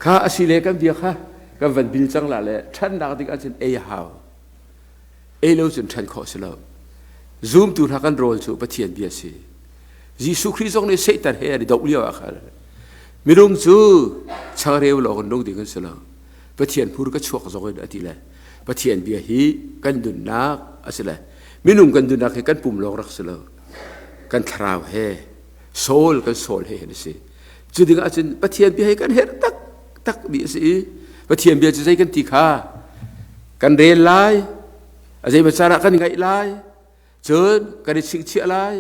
Kha a si le kan bia kha kan van bil cang la le ṭhannak ding ahcun ei a hau. Ei lo cun ṭhan khawh si lo. Zumtu hna kan rawl cu Pathian bia si. Jesuh Khrih zong nih Satan he an i doh lio ah khan minung cu changreu lawng in nung ding an si lo. Pathian hmur ka chuak zong in a ti le Pathian bia hi kan nunnak a si le minung kan nunnak hi kan pum lawng rak si lo. Kan thlarau he soul kan soul he hin a si. Cu ding ahcun Pathian bia hi kan herh tak tak mi a si i Pathian bia cu zei kan ti kha kan rel lai a zeimaw caan ah kan ngaih lai cun kan i chingchiah lai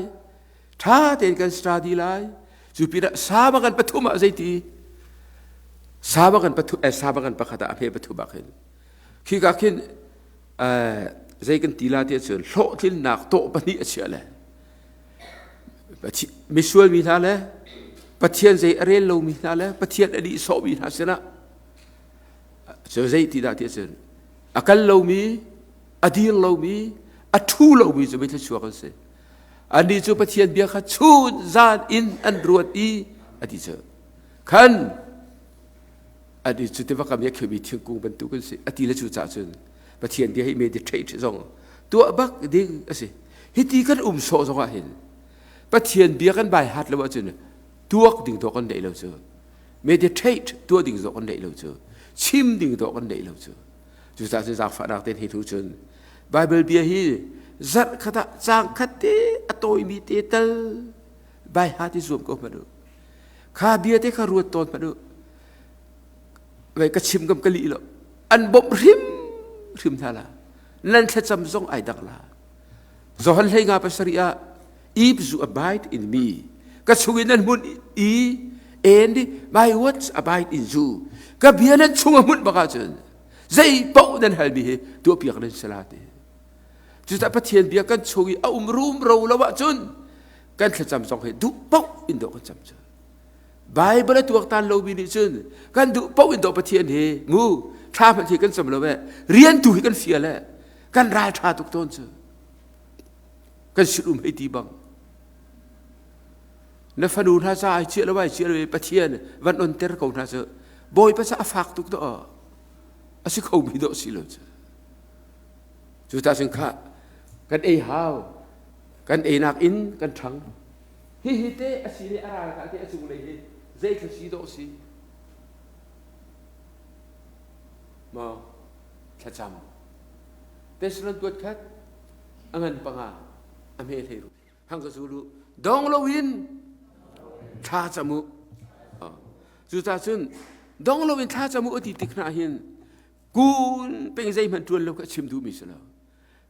ṭha tein kan study lai cu pinah sama kan pathum ah zeiti sama kan pathum eh, sama kan pakhat ah a hme pathum ah khin khi ka khin eh, zei kan ti la ti cun hlawhtlinnak tawh pahnih a chiah le misual mi hna le Pathian zei a rel lomi hna le Pathian a nihsawhmi hna sinah cu zei ti dah ti cun a kal lomi a dir lomi a ṭhu lomi cu mithluachuak an si annih cu Pathian bia kha chun zan in an ruat i a ti cu khan ani cu tiva kam i a kheumi thingkung bantuk an si a ti le cu cah cun Pathian bia hi meditate zong tuah bak ding a si hiti kan um sawh zong ah hin Pathian bia kan bai hat lo ahcun tuak ding dawh kan neih lo cu meditate tuah ding dawh kan neih lo cu chim ding dawh kan neih lo cu cucaah cun zaangfahnak tein hi hnu cun Bible bia hi zarh khat ah caang khat te a tawimi te tal bai hat i zuam ko hmanh u kha bia te kha ruat tawn hmanh u vei ka chim kam ka lih lo an bawmh hrim hrim hna la nan thlacam zong ai dang la Johan hlei nga pasarih ah if you abide in me ka chung in nan hmun i and my words abide in you ka bia nan chung a hmunh bak ahcun zei paoh nan halmi hi tuahpiak nan si la ti cucaah Pathian bia kan chung i a um rumro lo ahcun kan thlacam zong hi duh paoh in dawh kan cam cu Bible a tuaktan lomi nih cun kan duh paoh in dawh Pathian hi mu thla hmanh hi kan cam lo eh rian tu hi kan fial eh kan ral ṭha tuk tawn cu kan sin um hei ti bang na fanu hna ca ai chiah lo ai chiah lo Pathian van on ter ko hna cu Bawipa ca a fak tuk do a si kho mi do si lo cu cu ta cun kha kan ei hau kan einak in kan ṭhang hihi te a si le a ral ka te a cunglei hi zei thla si dawh si maw thlacam Thessalon tuat khat a ngan panga a hme hlei ru hang ka zulu dong loin thla cam u cucaah cun dong loin thla cam u a ti tik hna hin kun peng zeihmanh ṭuan lo kha chim duhmi si lo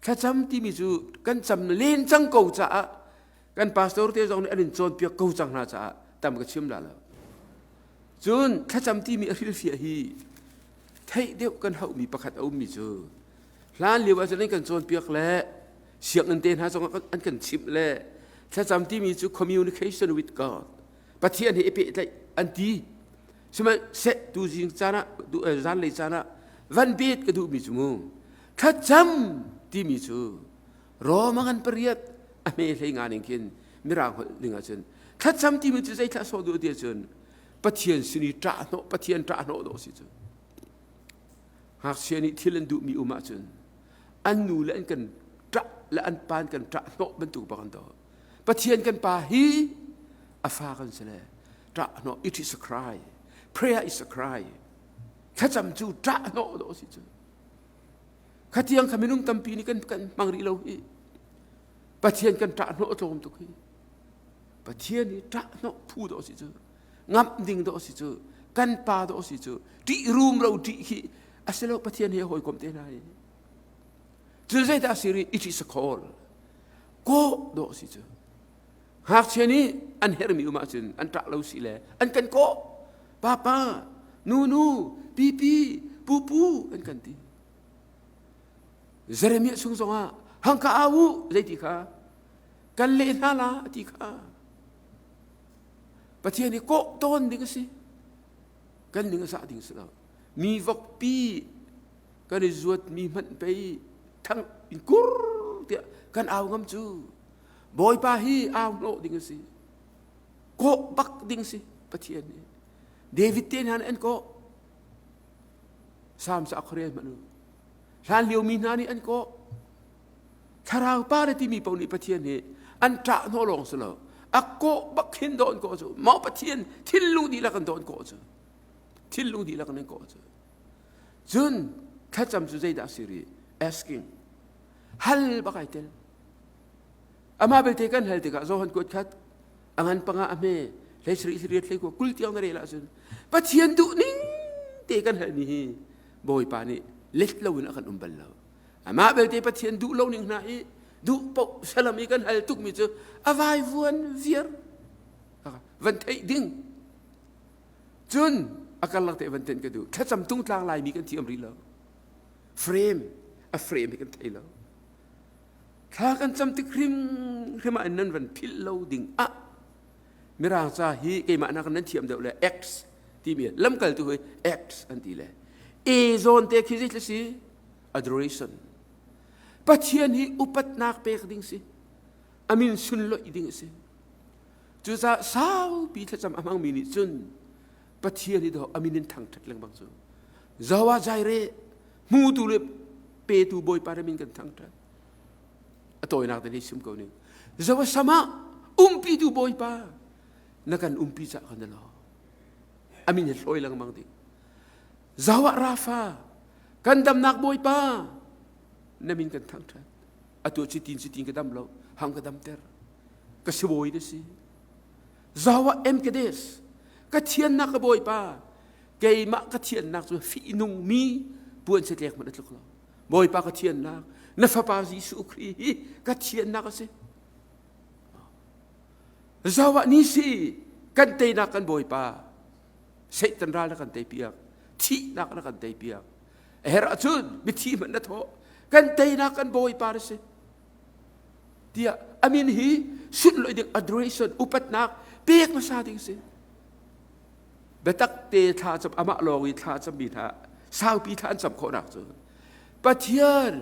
thlacam timi cu kan cam len cang ko caah kan pastor te zong nih an in cawnpiak ko cang hna caah tam ka chim la lo cun thlacam timi a hrilhfiah hi theih deuh kan hauhmi pakhat a ummi cu hlan lio ah cun an kan cawnpiak le sianginn te hna zong an kan chimh le thlacam timi cu communication with God Pathian he i pehtlaih an ti sihmanhseh tu zing caan ah zanlei caan ah van bet ka duhmi cu mu thlacam timi cu Roma ngan pariat a hme hlei nga ning khin mirang holh ning ahcun thlacam timi cu zei thla sawh duh ti ahcun Pathian sin i ṭah hnawh Pathian ṭah hnawh dawh si cu ngakchia nih thil an duhmi um ahcun an nu le an kan ṭah le an pa an kan ṭah hnawh bantuk bak an do Pathian kan pa hi a fa kan si le ṭah hnawh it is a cry prayer is a cry thlacam cu ṭah hnawh dawh si cu khatiang kha minung tampi nih kan kan hmang rih lo hi Pathian kan ṭah hnawh tlawm tuk hi Pathian hi ṭah hnawh phu dawh si cu ngamh ding dawh si cu kan pa dawh si cu ṭih rum lo ṭih khi asilo Pathian he hawikom te hna hi cu zeidah si rih it is a call kawh dawh si cu ngakchia nih an herhmi um ahcun an ṭah lo si le an kan kawh papa nunu pipi pupu an kan ti Jeremiah chung zongah hang ka au u zeiti kha kan leh hna la ti kha Pathian i kawh tawn ding a si kan ning a zah ding si lo mi vokpi kan i zuat mi hmanh pei thang in kur tiah kan au ngam cu Bawipa hi au hnawh ding a si kawh bak ding si Pathian nih David te hna nih an kawh. Sam sa khuarel hmanh u. Hlan lio mi hna nih an kawh. Thlarau pa le timi paoh nih Pathian hi an ṭah hnawh lawng si lo. A kawh bak khin daw an kawh cu. Maw Pathian thinlung dihlak in daw an kawh cu. Thinlung dihlak in an kawh cu. Cun thlacam cu zeidah a si rih? Asking. Hal bak ai tel. Amah belte kan hal tikah Johan kuat khat a ngan panga a hme hlei sarih riat hlei kua kul tiang na rel ahcun Pathian duh ning te kan halmi hi Bawipa nih let loin a kan um bal lo. Amah belte Pathian duh lo ning hna i duh poh salam i kan hal tukmi cu a vaivuan viar van theih ding cun a karlak te van ten ka duh thlacam tungtlang laimi kan thiam rih lo frame a frame hi kan thei lo Thla kan cam tik hrimhrim ah nan van philh lo ding ah Mirang ca hi keimah nak nan thiam deuh le X timi lamkaltu hi X an ti le A zawn te khi zei si adoration Pathian hi upatnak pek ding si amin sunloih ding si cucaah saupi thlacam a hmangmi nih cun Pathian hi do amin in thangṭhat lengmang cu Jehovah Jireh hmutu le petu Bawipa min kan thangṭhat a tawinak te nih sim ko ning Jehovah sama umpitu Bawipa na kan umpi cah kan lo amin hi hlawi lengmang ding Jehovah Rafa kan damnak Bawipa na min kan thangṭhat atu chitin chitin ka dam lo hang ka damter ka sibawi na si Jehovah Emkedes ka thiannak ka Bawipa keimah ka thiannak cu fihnung mi puan satlek hmanh a tluk lo Bawipa ka thiannak na fapa Jesuh Khrih hi ka thiannak a si Jehovah nisi kan teinak kan Bawipa Satan ral na kan tei piak thihnak na kan tei piak a herh ahcun mithi hmanh na thawh kan teinak kan Bawipa na si tiah a min hi sunlawih ding adoration upatnak pek hmasa ding si biatak te thla cam amah lawng i thla cammi hna saupi thla an cam khawhnak cu Pathian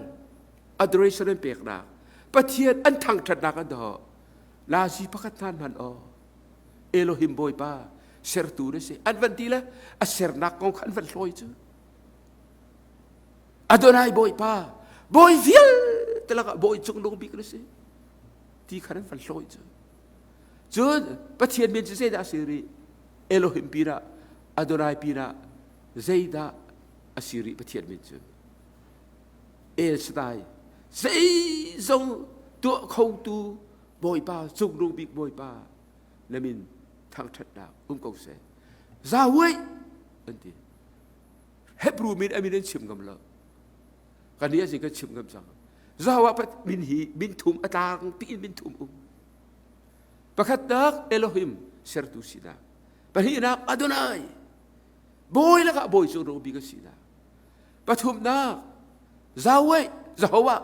adoration an peknak Pathian an thangṭhatnak an doh lazi pakhat hnan hman aw Elohim Bawipa sertu na si an van ti le a sernak kong kha an van hlawi cu Adonai Bawipa, bawi vialte lakah bawi cungnung bik na si ti kha nan van hlawi cu. Cun Pathian min cu zeidah a si rih? Elohim pinah, Adonai pinah zeidah a si rih Pathian min cu? El Shaddai, zeizong tuah khotu Bawipa, cungnung bik Bawipa, na min thangṭhatnak um ko seh. Yahweh an ti. Hebrew min a min an chim ngam lo. Kan nih azing kan chim ngam cang. Jehovah min hi min thum a tlang tiin min thum um. Pakhatnak Elohim sertu sinak. Pahnihnak Adonai bawi lakah bawi cu ro bik a sinak. Pathumnak Yahweh Jehovah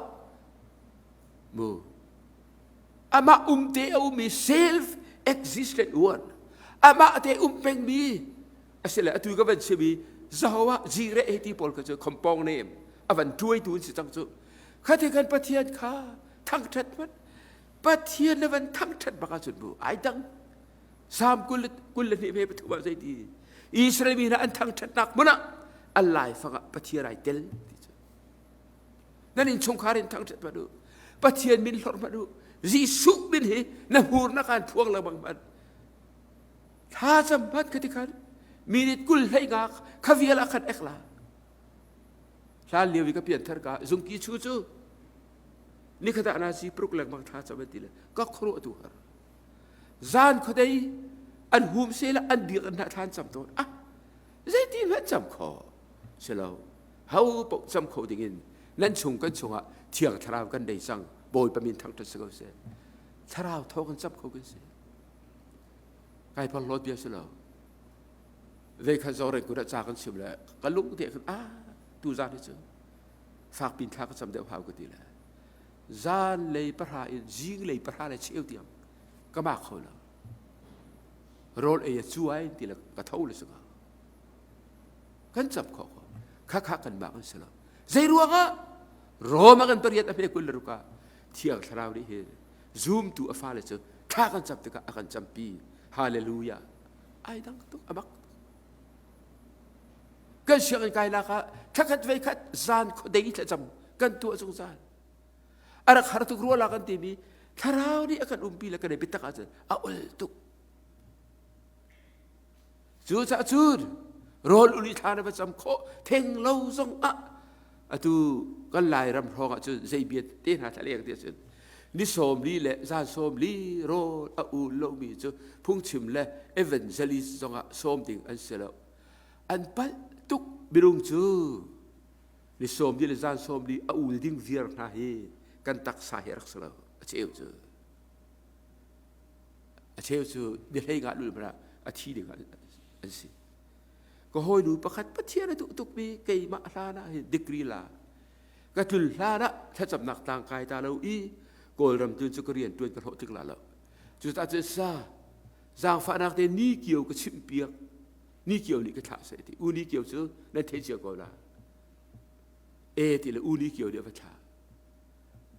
mu amah um te a ummi self existent one amah te um pengmi asile atu ka van chim i Jehovah Jireh hei ti pawl kha cu compound name a van tuaitu an si cang cu khati kan Pathian kha thangṭhat hmanh Pathian na van thangṭhat bak ahcun mu ai dang Psalm 22 ve pathum ah zeiti Israel mi hna an thangṭhatnak hmun ah an laifang ah Pathian ai tel ti cu nan innchungkhar in thangṭhat hmanh u Pathian min hlorh hmanh u Jesuh min hi na hmur na kaan phuang lengmang hmanh Thlacam hmanh kha ti khan minute 20 hlei nga kha vial ah khan ek la. Hlan lio i ka pianthar ka zungki chu cu nikhat ah na si pruk lengmang thlacam an ti le ka khuaruah tu har. Zan khuadei an hum se le an biak an hna thlan cam tawn. Ah zeiti hmanh cam kho si lo. Ho paoh cam kho ding in nan chung kan chungah thiang thlarau kan nei cang. Bawipa min thangṭhat si ko seh. Thlarau thaw kan cam kho kan si. Kai porhlawt bia si lo. Vei khat zong rengkut ah ca kan chim le ka lung te khan ah tu zan hi cu fak pin thla ka cam deuh hau ka ti le zan lei pahra in zing lei pahra le cheu tiang ka mak kho lo. Rawl ei a cu ai ti le ka tho le sanga. Kan cam kho ko. Kha kha kan mak an si lo. Zei ruangah Roma kan pariat a hme kul le ruka thiang thlarau nih hin zumtu a fale cu thla kan cam tikah a kan campi hallelujah ai dang tuk a bak. Kan sianginn kai lak ah thlakhat vei khat zan khuadei thlacam kan tuah zungzal. A rak har tuk rua la kan timi thlarau nih a kan umpi le kan i biatak ahcun a ol tuk. Cucaah cun rawl uli thla na va cam khawh theng lo zong ah atu kan Lairam hrawng ah cun zei bia te hna thla leng ti ahcun ni 40 le zan 40 rawl a ul lomi cu phungchim le evangelist zongah sawm ding an si lo. An palh tuk minung cu ni 40 le zan 40 a ul ding viar hna hi kan taksa hi a rak si lo a cheu cu. A cheu cu biahlei ngah lul hmanh ah a thi ding an si. Ka hawinu pakhat Pathian a duh tukmi keimah hlan ah hin degree la ka tlun hlan ah thlacamnak tlang kai ta lo i Kawlram tun cu ka rian ṭuan ka hlawh tling la lo. Cucaah cun sa zaangfahnak te ni kio ka chimh piak ni kio nih ka thlah seh ti u ni kio cu nan theih cio ko la e ti le u ni kio nih a va thlah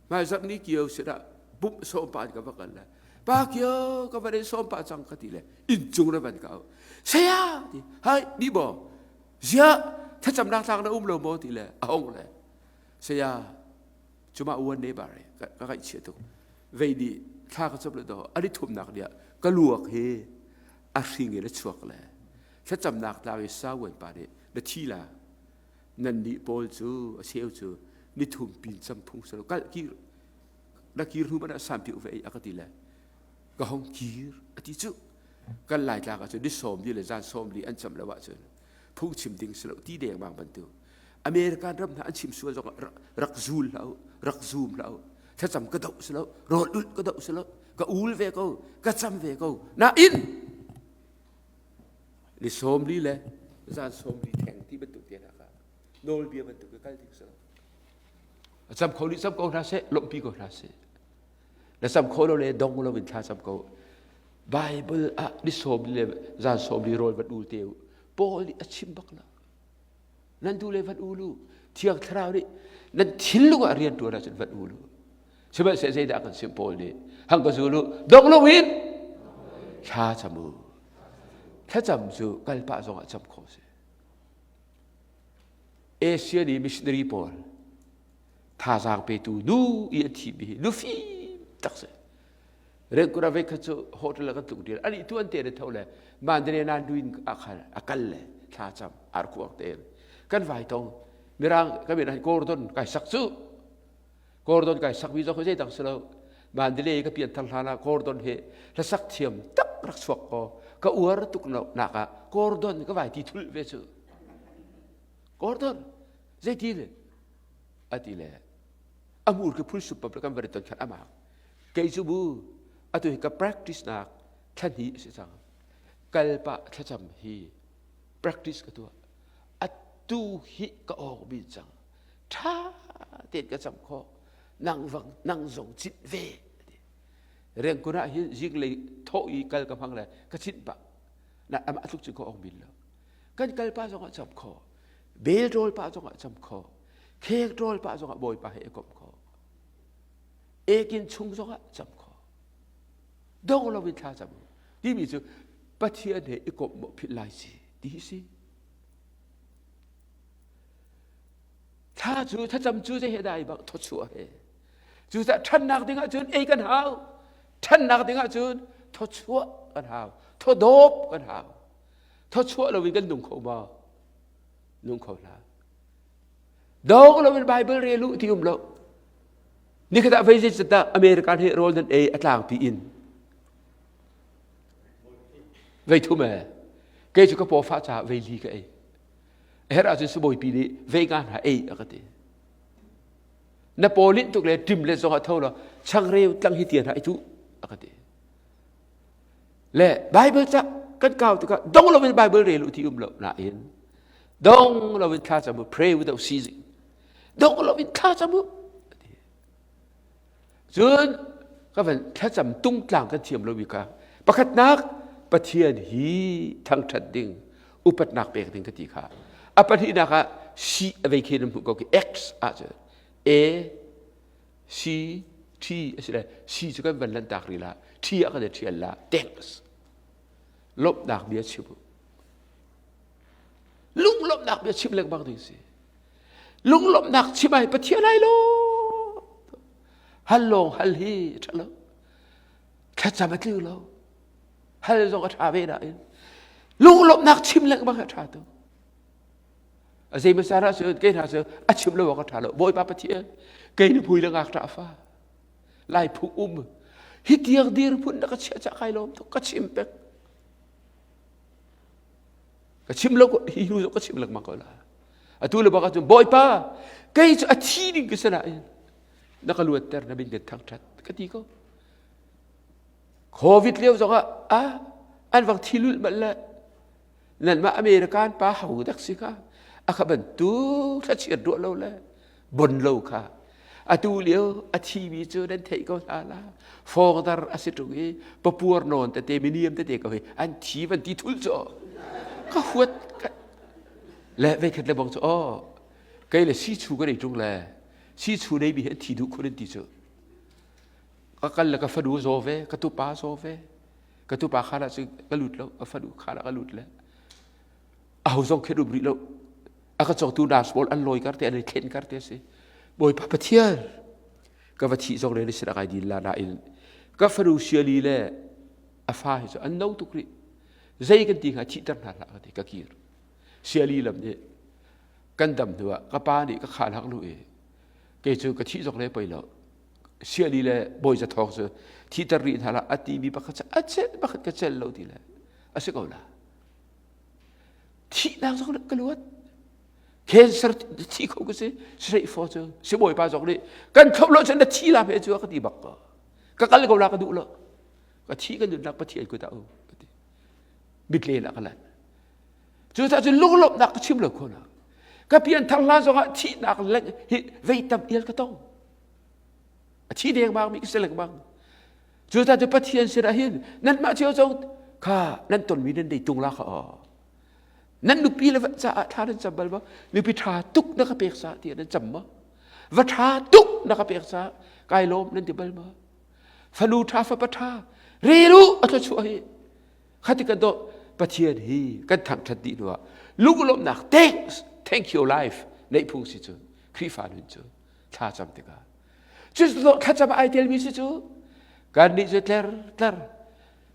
Hmaizarh ni kio sinah pumh sawm pa in ka va kal le pa kio ka van in sawm pa cang ka ti le inn cung na van ka au saya ti hai ni bo zia thlacamnak tlang na um lo maw ti le a hong le saya cuma uan ne bare ka ngaih chia tuk vei ni thla ka cam le do ani thumnak dia ka luak hi a hring in a chuak le thlacamnak tlang i sa uan pa nih na thi la Nannih pawl cu a cheu cu nithum pin cam phung selo kal kir na kir hnu man ah sampi u ve a ka ti le ka hong kir a ti cu kan laitlak ah cun ni 40 le zan 40 an cam lo ahcun phung chim ding si lo ti dengmang bantuk American ram hna an chim sual zong rak zul hlah u rak zum hlah u thlacam ka doh si lo rawl ulh ka doh si lo ka ul ve ko ka cam ve ko nain Ni 40 le zan 40 theng ti bantuk te hna kha nawlbia bantuk ke kal ding si lo. A cam kho nih cam ko hna seh, lawmhpi ko hna seh. Na cam kho lo le dong lo in thla cam ko. Bible ah ni 40 le zan 40 rawl van ul te u. Paul nih a chim bak lo. Nan duh le van ul u. Thiang Thlarau nih nan thinlung ah rian ṭuan ahcun van ul u. Sihmanhsehlaw zeidah kan sim Paul nih hang ka zul u dong lo in thla cam u. Thlacam cu kalpah zongah cam khawh si. Asia i missionary pawl thazaang petu nu i a thimi hi nu fim tak si. Rengkura ve kha cu hotel ah kan tlung dir. Ani tu an te ne tho le Mandalay nan duin a kal a kal le thla cam arkuang te kan vai tong mirang ka min han Gordon kai sak cu Gordon kai sak mi zong zei dang si lo Mandalay ka pian thar hlan ah Gordon he hlasak thiam tak rak chuak ko ka uar tuk lo nak ah Gordon ka vai ti thul ve cu Gordon zeiti le ati le amur ke phul sup kan vari ton khan amak kei cu bu atu hi ka practice nak thla hnih a si cang kalpa thlacam hi practice ka tuah atu hi ka awk bin cang ṭha tein ka cam khawh nang vang nang zong cit ve rengkun ah hin zinglei thawh i kal ka hmang le ka chinh pah na amah tluk cu ka ong bin lo kan kal pa zong ah cam khawh bel rawl pa zong ah cam khawh khek rawl pa zong ah bawipa he i komh khawh ekin chung zong ah cam khawh dong lo in thla cam timi cu Pathian he i komh maw philh lai si ti hi si thla cu thlacam cu zei he dai bang thawchuah he cucaah ṭhannak ding ahcun ei kan hau ṭhannak ding ahcun thawchuah kan hau thawdawp kan hau thawchuah loin kan nung kho maw nung kho hlah dong loin Bible rel u ti um lo nikhat ah vei zeicadah American he rawl nan ei a tlangpi in vei thum e kei cu ka paw fah caah vei li ka ei a herh ahcun sibawipi nih vei nga hna ei a ka ti na paw linh tuk le ṭim le zong ah tho law changreu tlang hi tian hna i tuh a ka ti le Bible ca kan kau tikah dong loin Bible rel u ti um lo nain dong loin thla cam u pray without ceasing dong loin thla cam u Cun ka van thlacam tungtlang kan thiam lomi kha pakhatnak Pathian hi thangṭhat ding upatnak pek ding ka ti kha a pahnihnak ah C a vei khe nan hmuh ko khi X ah cun A C T a si le C cu kan van lantak rih la T ah kan i ṭhial la thanks lawmhnak bia chim u lunglawmhnak. Lunglawmhnak bia chim lengmang ding si. Lunglawmhnak chim ai Pathian ai lo. Hal lawng hal hi ṭha lo. Thlacam a tling lo. Hal zong a ṭha ve nain lunglawmhnak chim lengmang a ṭha tuk. A zei hmasa dah cun kei hna cu a chim lo awk a ṭha lo. Bawipa Pathian kei nu phui le ngakṭah fa lai phung um hi tiang dirhmun na ka chiah cah kai lawm tuk ka chim pek. Ka chim lo hi hnu zong ka chim lengmang ko la. Atu le bak ahcun Bawipa kei cu a thi ding ka si nain na ka luatter na min kan thangṭhat ka ti ko. Covid lio zongah ah an vang thi lulh manh le nanmah American pa ho dak si kha a kha bantuk thlachiat ruah lo le bon lo kha atu lio a thimi cu nan theih ko hna la fawngdar a si ṭung i papuar nawn tete miniam tete ko hi an thi van ti thul cu ka huat le veikhat le bang cu aw kei le si chu ka nei ṭung le si chu nei mi hi an thi duh khun an ti cu ka kal le ka fanu zaw ve ka tupa zaw ve ka tupa kha lah cu ka lut lo ka fanu kha lah ka lut le aho zong khen um rih lo a ka cawktu nurse pawl an lawi kar te an i thlen kar te a si bawipa pathian ka va thih zong le na sin a kai din la nain ka fanu siali le a fa hi cu an no tuk rih zei kan ti hnga thihter hna hlah ka ti ka kir siali lam nih kan dam hnu ah ka pa nih ka khal hak lu i kei cu ka thih zong le poi lo siali le bawi za thawng cu thihter rih hna lah a ti mi pakhat a cel pakhat ka cel lo ti le a si ko la thihnak zong ka luat cancer thi kho ka si sreih fo cu si bawipa zong nih kan thlop lo cun na thi la he cu ka ti bak ko ka kal ko la ka duh lo ka thi ka nunnak pathian kut ah um ka ti mitlen ah ka lan Cucaah cun lunglawmhnak ka chim lo kho lo. Ka pianthar hlan zongah thihnak leng hi vei tam ial ka tong. A thi dengmang mi ka si lengmang. Cucaah cu Pathian sinah hin nanmah cio zong kha nan tonmi nan nei tung la kha aw. Nan nupi le va caah thla nan cam bal maw? Nupi ṭha tuk na ka pek sa tiah nan cam maw? Va ṭha tuk na ka pek sa kai lawm nan ti bal maw? Fanu ṭha fapa ṭha rel u a thluachuah hi Khati kan dawh Pathian hi kan thangṭhat dih hnuah lunglawmhnak thanks thank you life neih phung si cu Khrihfa nun cu thla cam tikah cu thlacam ai telmi si cu kan nih cu tler tler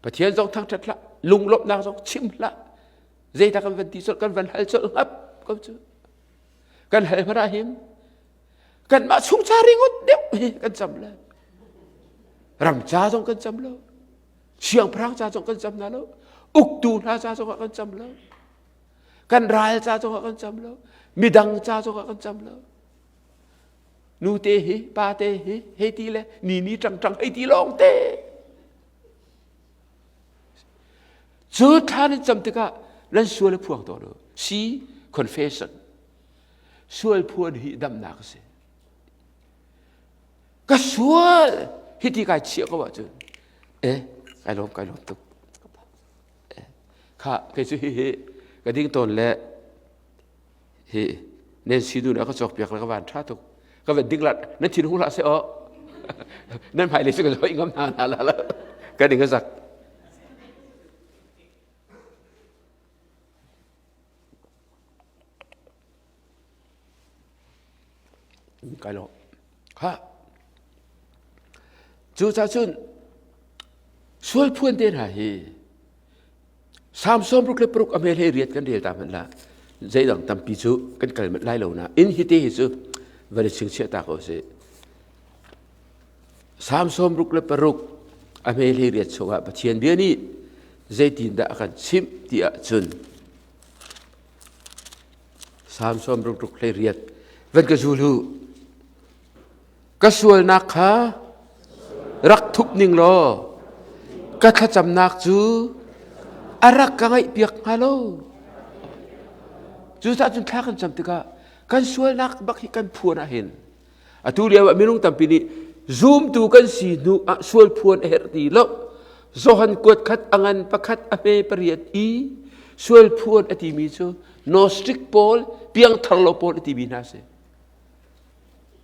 Pathian zong thangṭhat hlah lunglawmhnak zong chim hlah zeidah kan van ti colh kan van hal colh ngap ko cu kan hal hmanh ah him kanmah chung ca ringot deuh hi kan cam le ram ca zong kan cam lo Siangpahrang ca zong kan cam hna lo. Uktu hna ca zongah kan cam lo. Kan ral ca zongah kan cam lo. Midang ca zongah kan cam lo. Nu te hi, pa te hi, hei ti le ni ni ṭang ṭang hei ti lawng te. Cu thla nan cam tikah nan sual a phuang tawn u. See confession. Sual phuan hi damnak a si. Ka sual hiti kai chiah ko ahcun eh kai lawm kai lawm tuk kha kei cu hihi ka ding tawn le hi nen si nu na ka cawk piak le ka van tha tuk ka van ding la nan thin hung hlah seh aw nan hmai le cu ka zoi ngam hna hna la la ka ding a zak Kai lo. Ha. Cucaah cun sual phuan te hna hi Samson ruk le paruk a hmel he riat kan rel ta hmanh la zeidang tampi cu kan kal manh lai lo na in hi te hi cu van i chingchiah ta ko si Samson ruk le paruk a hmel he riat chungah Pathian bia nih zeitindah a kan chimh ti ahcun Salm 68 van ka zul u. Ka sualnak kha rak thup ning law ka thlacamnak cu a rak ka ngaihpiak hnga lo. Cucaah cun thla kan cam tikah kan sualnak bak hi kan phuan ahhin Atu lio ah minung tampi nih zumtu kan si hnu ah sual phuan a herh ti lo. Johan kuat khat a ngan pakhat a hme pariat i sual phuan a timi cu Gnostic pawl piangthar lo pawl a timi hna si.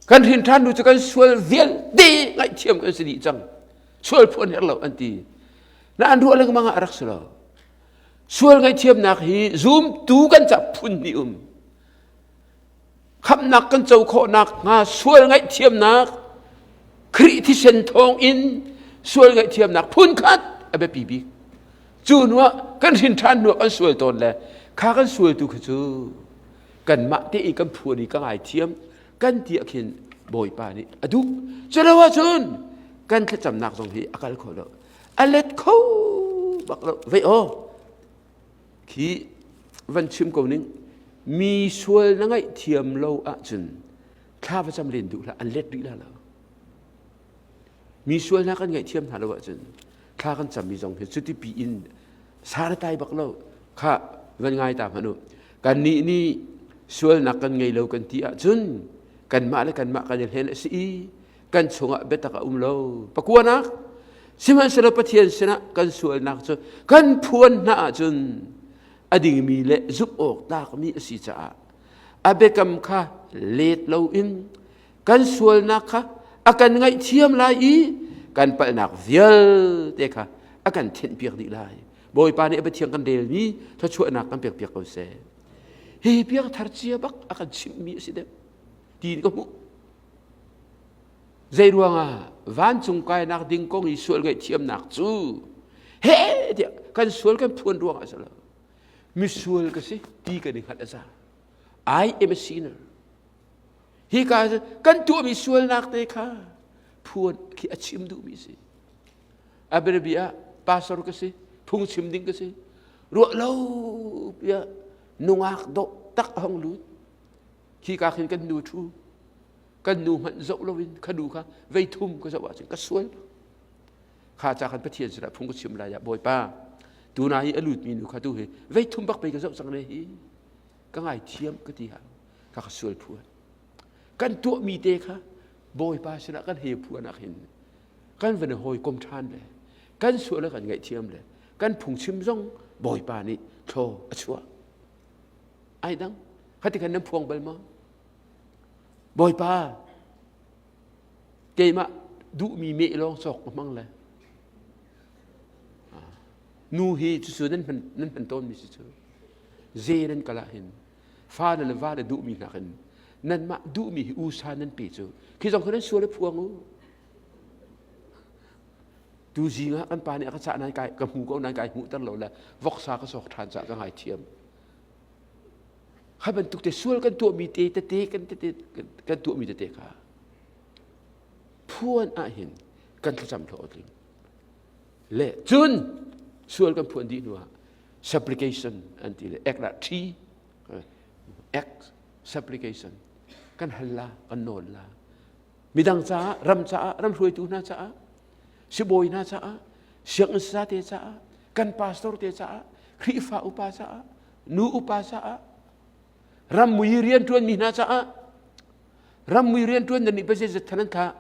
Kan hrin ṭhan hnu cu kan sual vialte ngaihthiam kan si dih cang. Sual phuan herh lo an ti. Na an ruah lengmang ah a rak si lo. Sual ngaihthiamnak hi zumtu kan ca phun hnih um. Khamhnak kan co khawhnak hnga sual ngaihthiamnak Khrih thisen thawng in sual ngaihthiamnak phun khat a biapi bik. Cu hnuah kan hrin ṭhan hnuah kan sual tawn le kha kan sual tu kha cu kanmah te i kan phuan i ka ngaithiam kan ti ah khin Bawipa nih a duh. Culo ahcun kan thlacamnak zong hi a kal kho lo. A let kho bak lo. Vei aw khi van chim ko ning mi sual na ngaihthiam lo ahcun thla va cam len duh hlah an let rih la lo mi sual hna kan ngaihthiam hna lo ahcun thla kan cammi zong hi cuti pi in sar tai bak lo kha van ngai ta hmanh u kannih nih sualnak kan ngei lo kan ti ahcun kanmah le kanmah kan i hlen a si i kan chungah biatak a um lo pakuanak sihmanhsehlaw Pathian sinah kan sualnak cu kan phuan hna ahcun a dingmi le zumh awk tlakmi a si caah a biakam kha let loin kan sualnak kha a kan ngaihthiam lai i kan palhnak vialte kha a kan thenhpiak dih lai Bawipa nih a biathiang kan relmi thluachuahnak kan pekpiak ko seh hi piangthar cia bak a kan chimhmi a si deuh tiin ka hmuh Zei ruangah vancung kainak ding kong i sual ngaihthiamnak cu he tiah kan sual kan phuan ruangah a si lo. Misual ka si ti kan i hngalh a za. I am a sinner. Hi ka kan tuahmi sualnak te kha phuan khi a chim duhmi si. A bianabi ah pastor ka si, phungchim ding ka si. Ruah lo piah nungak dawh tak a hong lut. Khi ka khin kan nu thu kan nu hmanh zoh loin ka nu kha vei thum ka zoh ahcun ka sual kha ca khan Pathian sinah phung ka chim lai ah Bawipa tuna hi a lutmi nu kha tu hi vei thum bak pei ka zoh cang ne hi ka ngai thiam ka ti ha ka ka sual phuan kan tuahmi te kha Bawipa sinah kan he phuan ah hin kan van hawi kom ṭhan le kan sual le kan ngaihthiam le kan phungchim zong Bawipa nih thlaw a chuah ai dang khati khan nan phuang bal maw Bawipa, keimah duhmi meh lawng cawk ka hmang le nu hi cucu nan hman nan hman tawnmi si cu ze nan kal ah hin fa le va le duhmi hna khin nanmah duhmi hi usa nan pe cu khi zong khi nan sual i phuang u tu zing ah kan pa nih a ka cah nan kai ka hmu ko nan kai hmuhter lo le voksa ka sok ṭhan cah ka ngaithiam Kha bantuk te sual kan tuahmi te tete kan tete kan tuahmi tete kha phuan ahhin kan thlacam hlawhtling. Le cun sual kan phuan dih hnuah supplication an ti le ek lah ṭhi ek supplication kan hal la kan nawl la midang caah ram caah ram hruaitu hna caah sibawi hna caah sianginn sate caah kan pastor te caah Khrihfa upa caah nu upa caah rammui rianṭuanmi hna caah rammui rianṭuan nan nih pa zeizat than an thah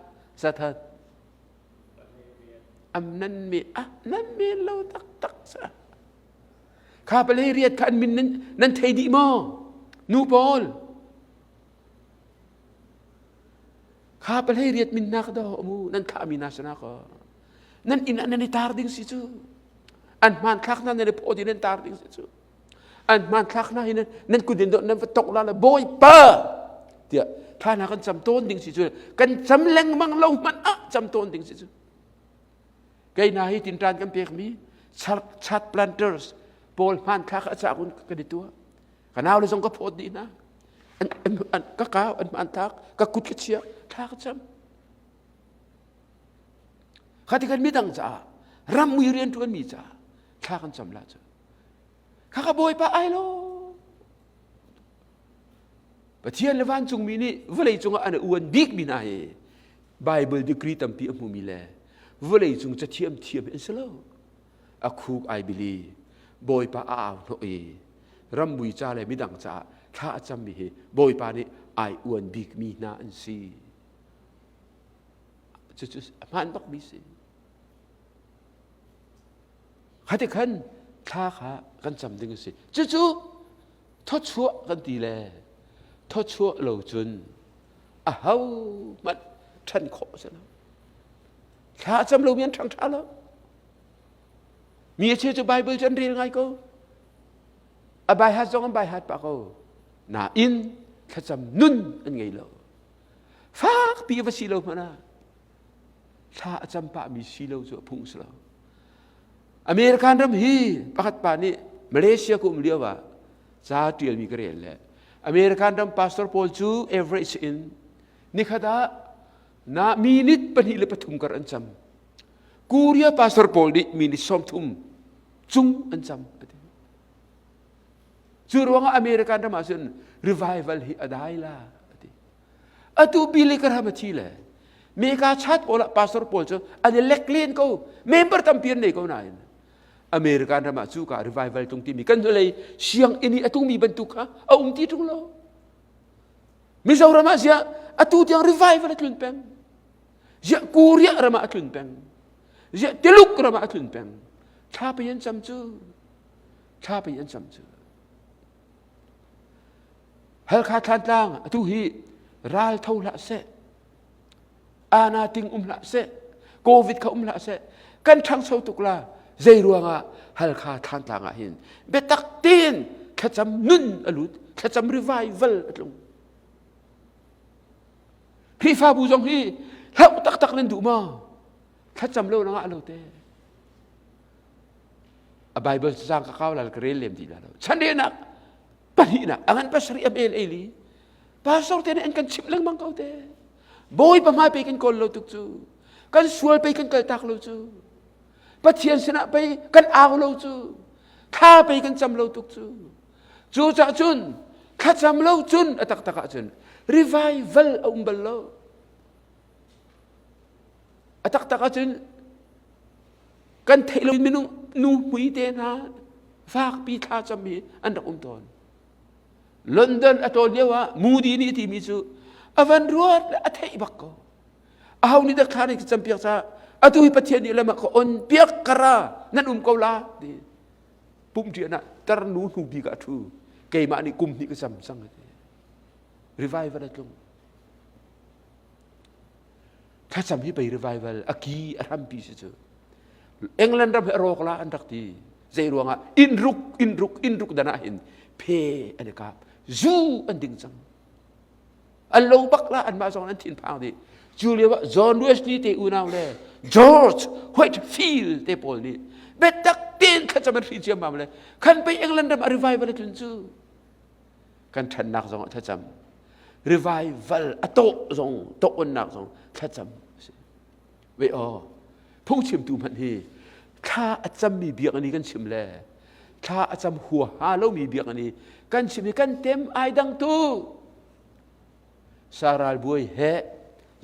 zathat am nan me ah nan me lo taktak sa kha pale riat kha an min nan, nan thei dih maw nu pawl kha pale riat min na ka do mu nan thah mi na sana ko nan inn ah nan i tar ding si cu an hmanthlak hna nan i phaw ding nan tar ding si cu an hmanthlak hna hi nan kut in nan va tok la le bawipa tiah thla hna kan cam tawn ding si cu kan cam lengmang lo hmanh ah cam tawn ding si cu kei hna hi tinṭan kan pekmi chat planters pawl hmanthlak a cah kun kan i tuah ka nau le zong ka phawt dih hna ka kau an hmanthlak ka kut ka chia thla ka cam Kha ti kan midang caah ramui rianṭuan mi caah thla kan cam la cu. Kha ka Bawipa ai lo. Pathian le vancungmi nih vawlei cungah an uan bikmi hna hi Bible degree tampi a hmumi le vawlei cung cathiam thiam an si lo. A khuk ai bili Bawipa a au hnawh i rammui ca le midang caah thla a cammi hi Bawipa nih ai uan bikmi hna an si. Cucu a hmaan bakmi si. Khati khan thla kha kan cam ding a si. Cucu thawchuah kan ti le thawchuah lo cun a ho hmanh ṭhan khawh a si lo. Thla a cam lomi an ṭhang ṭha lo. Mi a cheu cu Bible cu an rel ngai ko. A baihat zong an baihat pah ko. Nain. Thlacam nun an ngei lo. Fakpi va si lo hmanh ah thla a cam pahmi si lo cu a phung si lo. American ram hi pakhat pa nih Malaysia ka um lio ah ca ṭialmi ka rel le American ram pastor pawl cu average in nikhat ah na minute 2 le 3 kar an cam. Korea pastor pawl nih minute 30 cung an cam. Cu ruangah American ram ah cun revival hi a dai la ati. Atu Billy Graham a thi le meka chat pawl ah pastor pawl cu an i lek len ko member tampi an nei ko nain American ram ah cu ka revival tung timi kan hnulei sianginn i a tungmi bantuk kha a um ti ṭung lo. Mizoram ah ziah atu tiang revival a tlun peng. Ziah Korea ram ah a tlun peng. Ziah Tiluk ram ah a tlun peng. Thla pei an cam cu. Thla pei an cam cu. Halkha Thlantlang atu hi ral tho hlah seh. Ana ting um hlah seh. Covid kha um hlah seh. Kan ṭhangcho tuk la. Zei ruangah Halkha Thlantlang ah hin biatak tein thlacam nun a lut, thlacam revival a tlung. Khrihfabu zong hi hlauh taktak nan duh maw? Thlacam lo na ngah lo te. A Bible cang ka kau lal ka rel lem ti la lo. Chanrelnak pahnihnak a ngan pasarih a mel eli. Pastor te nih an kan chimh lengmang ko te. Bawipa hmai pei kan kawl lo tuk cu. Kan sual pei kan kal tak lo cu. Pathian sinah pei kan au lo cu. Thla pei kan cam lo tuk cu. Cu cah cun thlacam lo cun a taktak ah cun revival a um bal lo. A taktak ah cun kan theih lo minung nu hmui te hna fakpi thla cam hi an rak um tawn. London a tawl lio ah Moody nih timi cu a van ruat le a theih bak ko. Aho nih dah thla nih cam piak caah atu hi Pathian nih lam ah ka on piak kara nan um ko la ti. Pumh ṭian ah tarnu hnu bik ah a ṭhu. Keimah nih kum hnih ka cam cang a ti. Revival a tlung. Thlacam hi pei revival a ki a hrampi si cu. England ram hi a rawk la an rak ti. Zei ruangah inn ruk inn ruk inn ruk dan ah hin phe an i kap. Zu an ding cang. An lo bak la anmah zong an thinphang dih. Cu lio ah John Wesley te unau le George Whitefield te pawl nih biatak tein thlacam an hri ciammam le khan pei England ram a revival a tlun cu. Kan ṭhannak zong ah thlacam. Revival a tawh zong tawh onnak zong thlacam a si. Ve aw phungchimtu hmanh hi thla a cammi biakinn i kan chim le thla a cam huaha lomi biakinn i kan chim i kan tem ai dang tu saral buai he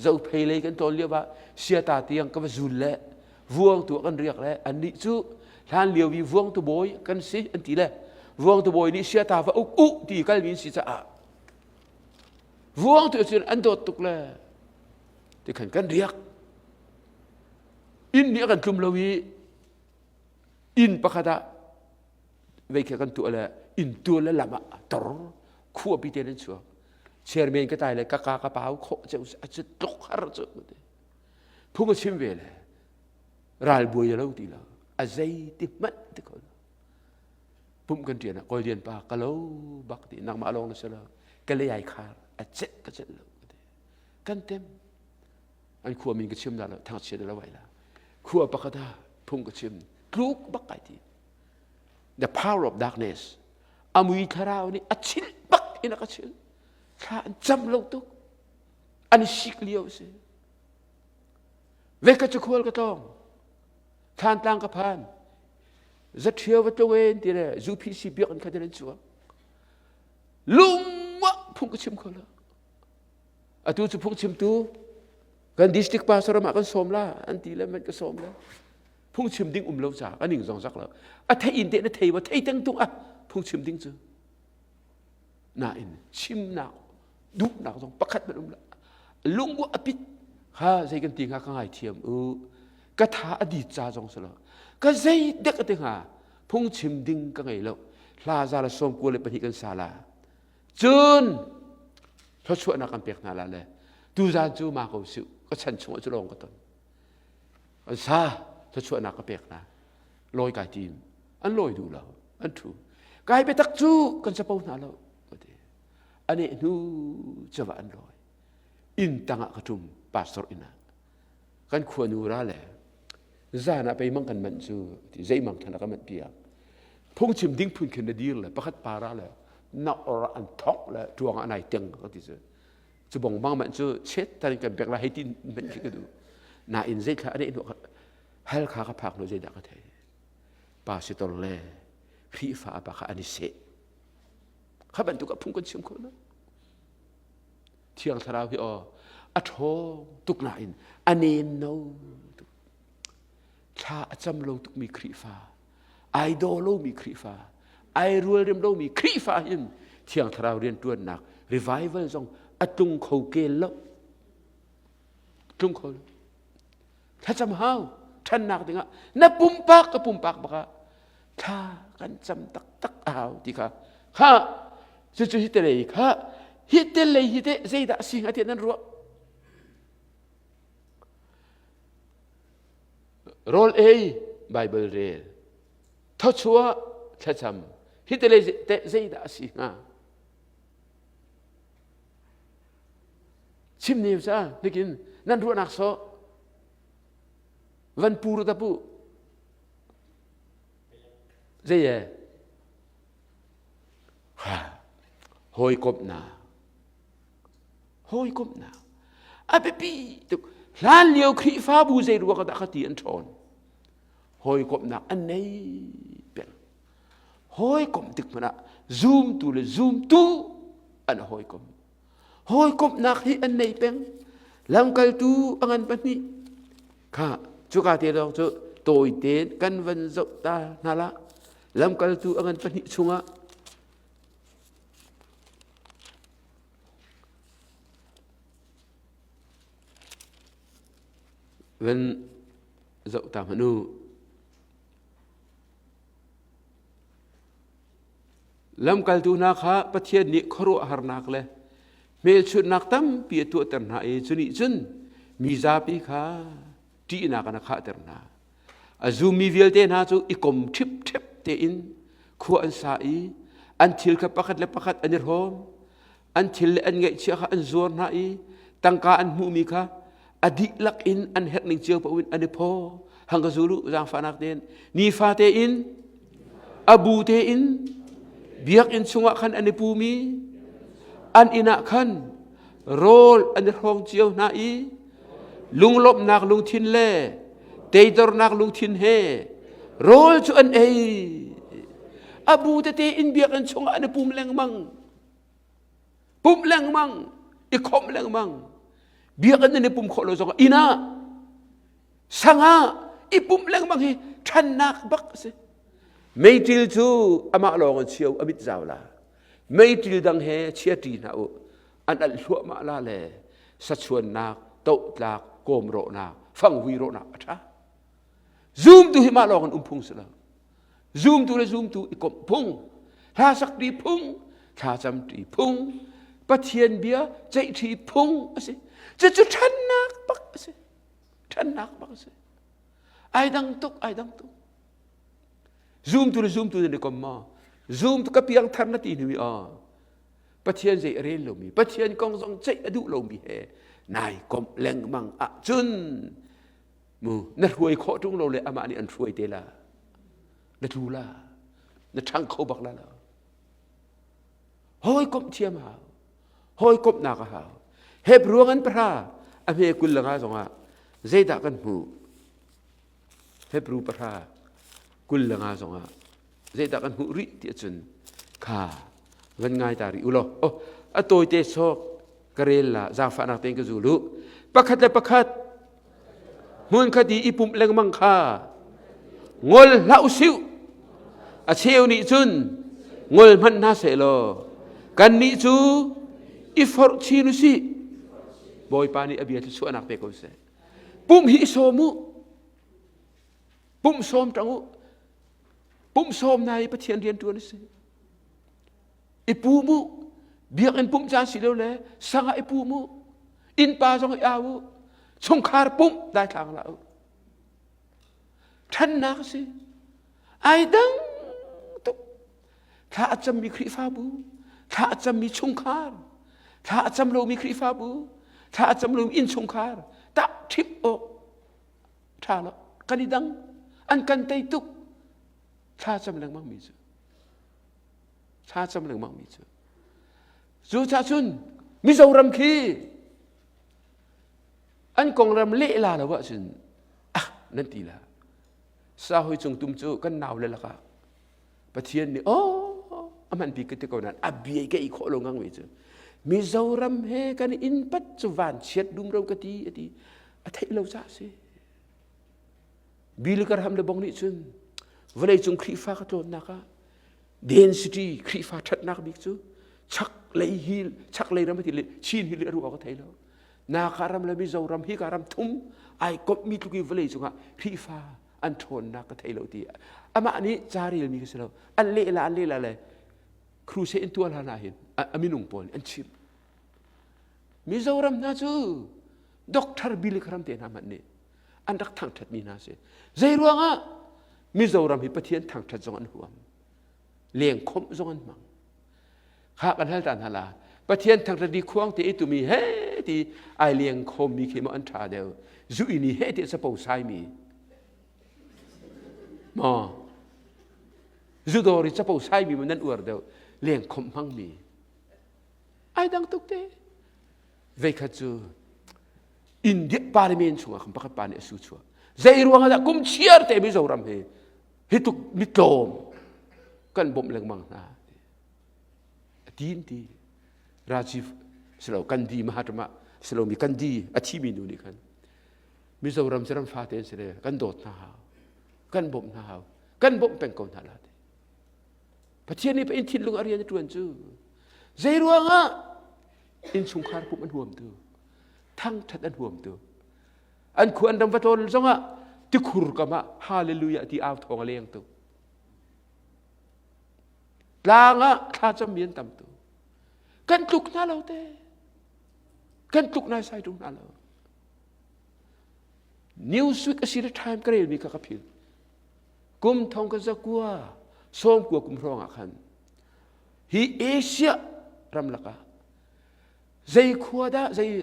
zophei lei kan tawn lio ah siata tiang ka va zul le vuangtu kan riak le annih cu hlan lio i vuangtu bawi kan si an ti le vuangtu bawi nih siata va uk u ti kalmi an si caah vuangtu cun an dawt tuk le ti khan kan riak inn nih a kan tlum lo i inn pakhat ah vei kha kan tuah le inn tual le lam ah tor khuapi te nan chuak chairman ka tai le ka ka ka pau khawh ceu a cu tluk har cu phung a chim ve le ral buai lo ti lo a zei ti hmanh ti ko pum kan ṭian ah kawldian pa ka lo bak ti nangmah lawng na si lo ka lei ai khar a cet ka cet lo kan tem an khua min ka chim la lo thangchiat lo vai la khua pakhat ah phung ka chim tluk bak kai ti the power of darkness amui thlarau nih a chilh bak in a ka chilh thla an cam lo tuk an sik lio si ve ka cu khual ka tlawng thlantlang ka phan zaṭhio va tlung en ti le zu phi si biak in khat in an chuak lungmah phung ka chim kho lo atu cu phungchimtu kan district pastor ah kan sawm la an ti le man ka sawm la phungchim ding um lo ca ka ning zong zak lo a thei in te na thei wa thei teng tung ah phungchim ding cu nain chimnak duhnak zong pakhat man um la lung a pit ha zei kan ti hnga ka ngai thiam u ka tha a dit ca zong si lo ka zei dek a ti hnga phungchim ding ka ngei lo hla za le sawm kua le pahnih kan sa la Cun thluachuahnak kan pek hna la le tuzan cu ma ko su ka chan chungah cu lawng ka ton. An sa thluachuahnak ka pek hna. Lawi kai tim. An lawi duh lo. An thu. Kai biatak cu kan capo hna lo. Ane hnu cawa an lawi. Inn tangah ka ṭum pastor inn ah. Kan khua nu ra le zan ah pei mang kan manh cu ti zei mang than ka manh piak. Phungchim ding phun khin na dir le pakhat pa ra le na or an thok le tuang ah nai teng ka ti cu. Cu bong bang manh cu chet tan kan bek la hei tin manh khi ka duh. Na in zei thla ane hnu hal kha ka phak hnu zeidah ka thei. Pastor le Khrihfa pa kha an i seh. Kha bantuk ah phung kan chim kho lo. Thiang Thlarau hi aw a ṭhawng tuk nain a nem no tuk. Thla a cam lo tukmi Khrihfa, ai daw lomi Khrihfa, ai rualrem lomi Khrihfa hin Thiang Thlarau rianṭuannak revival zong a tlung kho kel lo. Tlung kho lo. Thlacam hau ṭhannak dingah na pumpak ka pumpak bakah thla kan cam taktak a hau ti kha kha cucu hi te lei kha hi te lei hi te zeidah a si hnga tiah nan ruah rawl ei Bible rel thawchuah thlacam hi te lei te zeidah a si hnga chim ne sa nikin nan ruahnak sawh van pur ta pu Zei e? Hawikomhnak. Hawikomhnak. A biapi tuk. Hlan lio Khrihfabu zei ruang dah ka ti an ṭhawn. Hawikomhnak an nei peng. Hawikomh tik hmanh ah zumtu le zumtu an hawikom. Hawikomhnak hi an nei peng. Lamkaltu a ngan pahnih. Kha cuka te lawng cu tawite kan van zoh ta hna la. Lamkaltu a ngan pahnih chungah van zoh ta hmanh u. Lamkaltu hna kha Pathian nih khuaruahharnak le hmelchunhnak tampi a tuahter hna i cu nih cun mi zapi kha ṭihnak in a khahter hna. A zummi vialte hna cu i kom ṭhipṭhep tein khua an sa i an thil kha pakhat le pakhat an i hrawm. An thil le an ngeihchiah kha an zuar hna i tangka an hmuhmi kha a dihlak in an herhning cio paoh in an i phaw. Hang ka zul u zaangfahnak tein nifa tein a bu tein biakinn chungah khan an i pumi an inn ah khan rawl an i hrawng cio hna i lunglawmhnak lungthin le teidornak lungthin he rawl cu an ei. A bu tete in biakinn chungah an i pum lengmang. Pumh lengmang, i khawmh lengmang. Biakinn nan i pum khawh lo zongah inn ah, sang ah i pumh lengmang hi ṭhannak bak a si. Meiṭil cu amah lawng in chio a mit zau la. Meiṭil dang he chia ṭi hna u. An alh hluahmah la le sachuannak, tohtlak, kawm rawhnak, fangvui rawhnak a ṭha. Zumtu hi mah lawng in um phung si lo. Zumtu le zumtu i komh phung, hla sak ṭi phung, thlacam ṭi phung, Pathian bia ceih ṭhi phung a si. Cucu ṭhannak bak a si. Ṭhannak bak a si. Ai dang tuk, ai dang tuk. Zumtu le zumtu nan i kom maw? Zumtu ka piang thar na ti hnu i aw. Pathian zei a rel lomi, Pathian kong zong ceih a duh lomi he nai komh lengmang ahcun mu na hruai khawh ṭung lo le amah nih an hruai te la na tlu la na ṭhang kho bak la lo hawikomh thiam hau hawikomhnak a hau Hebru an pahra a hme kul langa zongah zeidah kan hmuh Hebru pahra kul langa zongah zeidah kan hmuh rih ti ahcun kha van ngai ta rih u law oh a tawite sawk ka rel la zaangfahnak tein ka zul u pakhat le pakhat hmunkhat i i pumh lengmang kha ngol hlah usih a cheu nih cun ngol hmanh hna seh law kannih cu i forh chin usih bawipa nih a bia thluachuahnak pe ko seh pumh hi i sawm u pumh sawm ṭang u pumh sawm na i Pathian rian ṭuan a si i pum u biakinn pumh caan si lo le sang ah i pum u innpa zong i au u chungkhar pumh daithlang hlah u ṭhannak a si ai dang tuk thla a cammi Khrihfabu. Thla a cammi chungkhar, thla a cam lomi Khrihfabu, thla a cam lomi innchungkhar, tah ṭhip awk ṭha lo. Kan i dang. An kan tei tuk. Thla cam lengmang mi cu. Thla cam lengmang mi cu. Cucaah cun Mizoram khi an kongram lehla lo ahcun ah nan ti la. Sa hoi cung tum cu kan nau le lakah Pathian nih oh a hman bik ka ti ko nain a bia ka i khawh lo ngang mi cu Mizoram he kan inn pat cu van chiat dumro ka ti a ti a theih lo ca si Billy Graham le bong nih cun vawlei cung Khrihfa ka tlawnnak ah density Khrihfa ṭhatnak bik cu chak lei hi chak lei ram ti le Chin hi le ruah ka thei lo Naka ram le Mizoram hi ka ram thum ai komh mi tluk i vawlei cungah Khrihfa an ṭhawnnak ka thei lo ti amah nih ca relmi ka si lo an lehla an lehla le crusade in tuah hlan ah hin a minung pawl an chim Mizoram hna cu Doctor Billy Graham te hna hmanh nih an rak thangṭhatmi hna si zei ruangah Mizoram hi Pathian thangṭhat zong an huam lengkhomh zong an hmang Kha kan hal ta hna la. Pathian thangṭhat di khuang te i tumi he ti ai leng khawmmi khi maw an ṭha deuh. Zu ini he ti capo saimi. Maw? Zu dawr i capo saimi maw nan uar deuh. Leng khomh hmangmi. Ai dang tuk te. Veikhat cu India parliament chungah khan pakhat pa nih a su chuah. Zei ruang ah dah kum chiar te Mizoram hi hi tuk mitlawm kan bawmh lengmang hna. Ti ti Rajiv silo Gandhi Mahatma silo mi Gandhi a thimi nu nih khan Mizoram cu ram fate an si le kan dawt hna hau kan bawmh hna hau kan bawmh peng ko hna la ti Pathian nih in thinlung a rian a ṭuan cu zei ruangah innchungkhar pumh an huam tu thangṭhat an huam tu an khua an ram va tlawn zongah tikhur kam ah hallelujah ti au thawng a leng tu Tlang ah thlacammi an tam tu. Kan tluk hna lo te. Kan tluk naisai ṭung hna lo. Newsweek a si le time ka relmi kha ka phil. Kum thong ka zakua sawm kua kum hrawng ah khan hi Asia ram lakah zei khua dah zei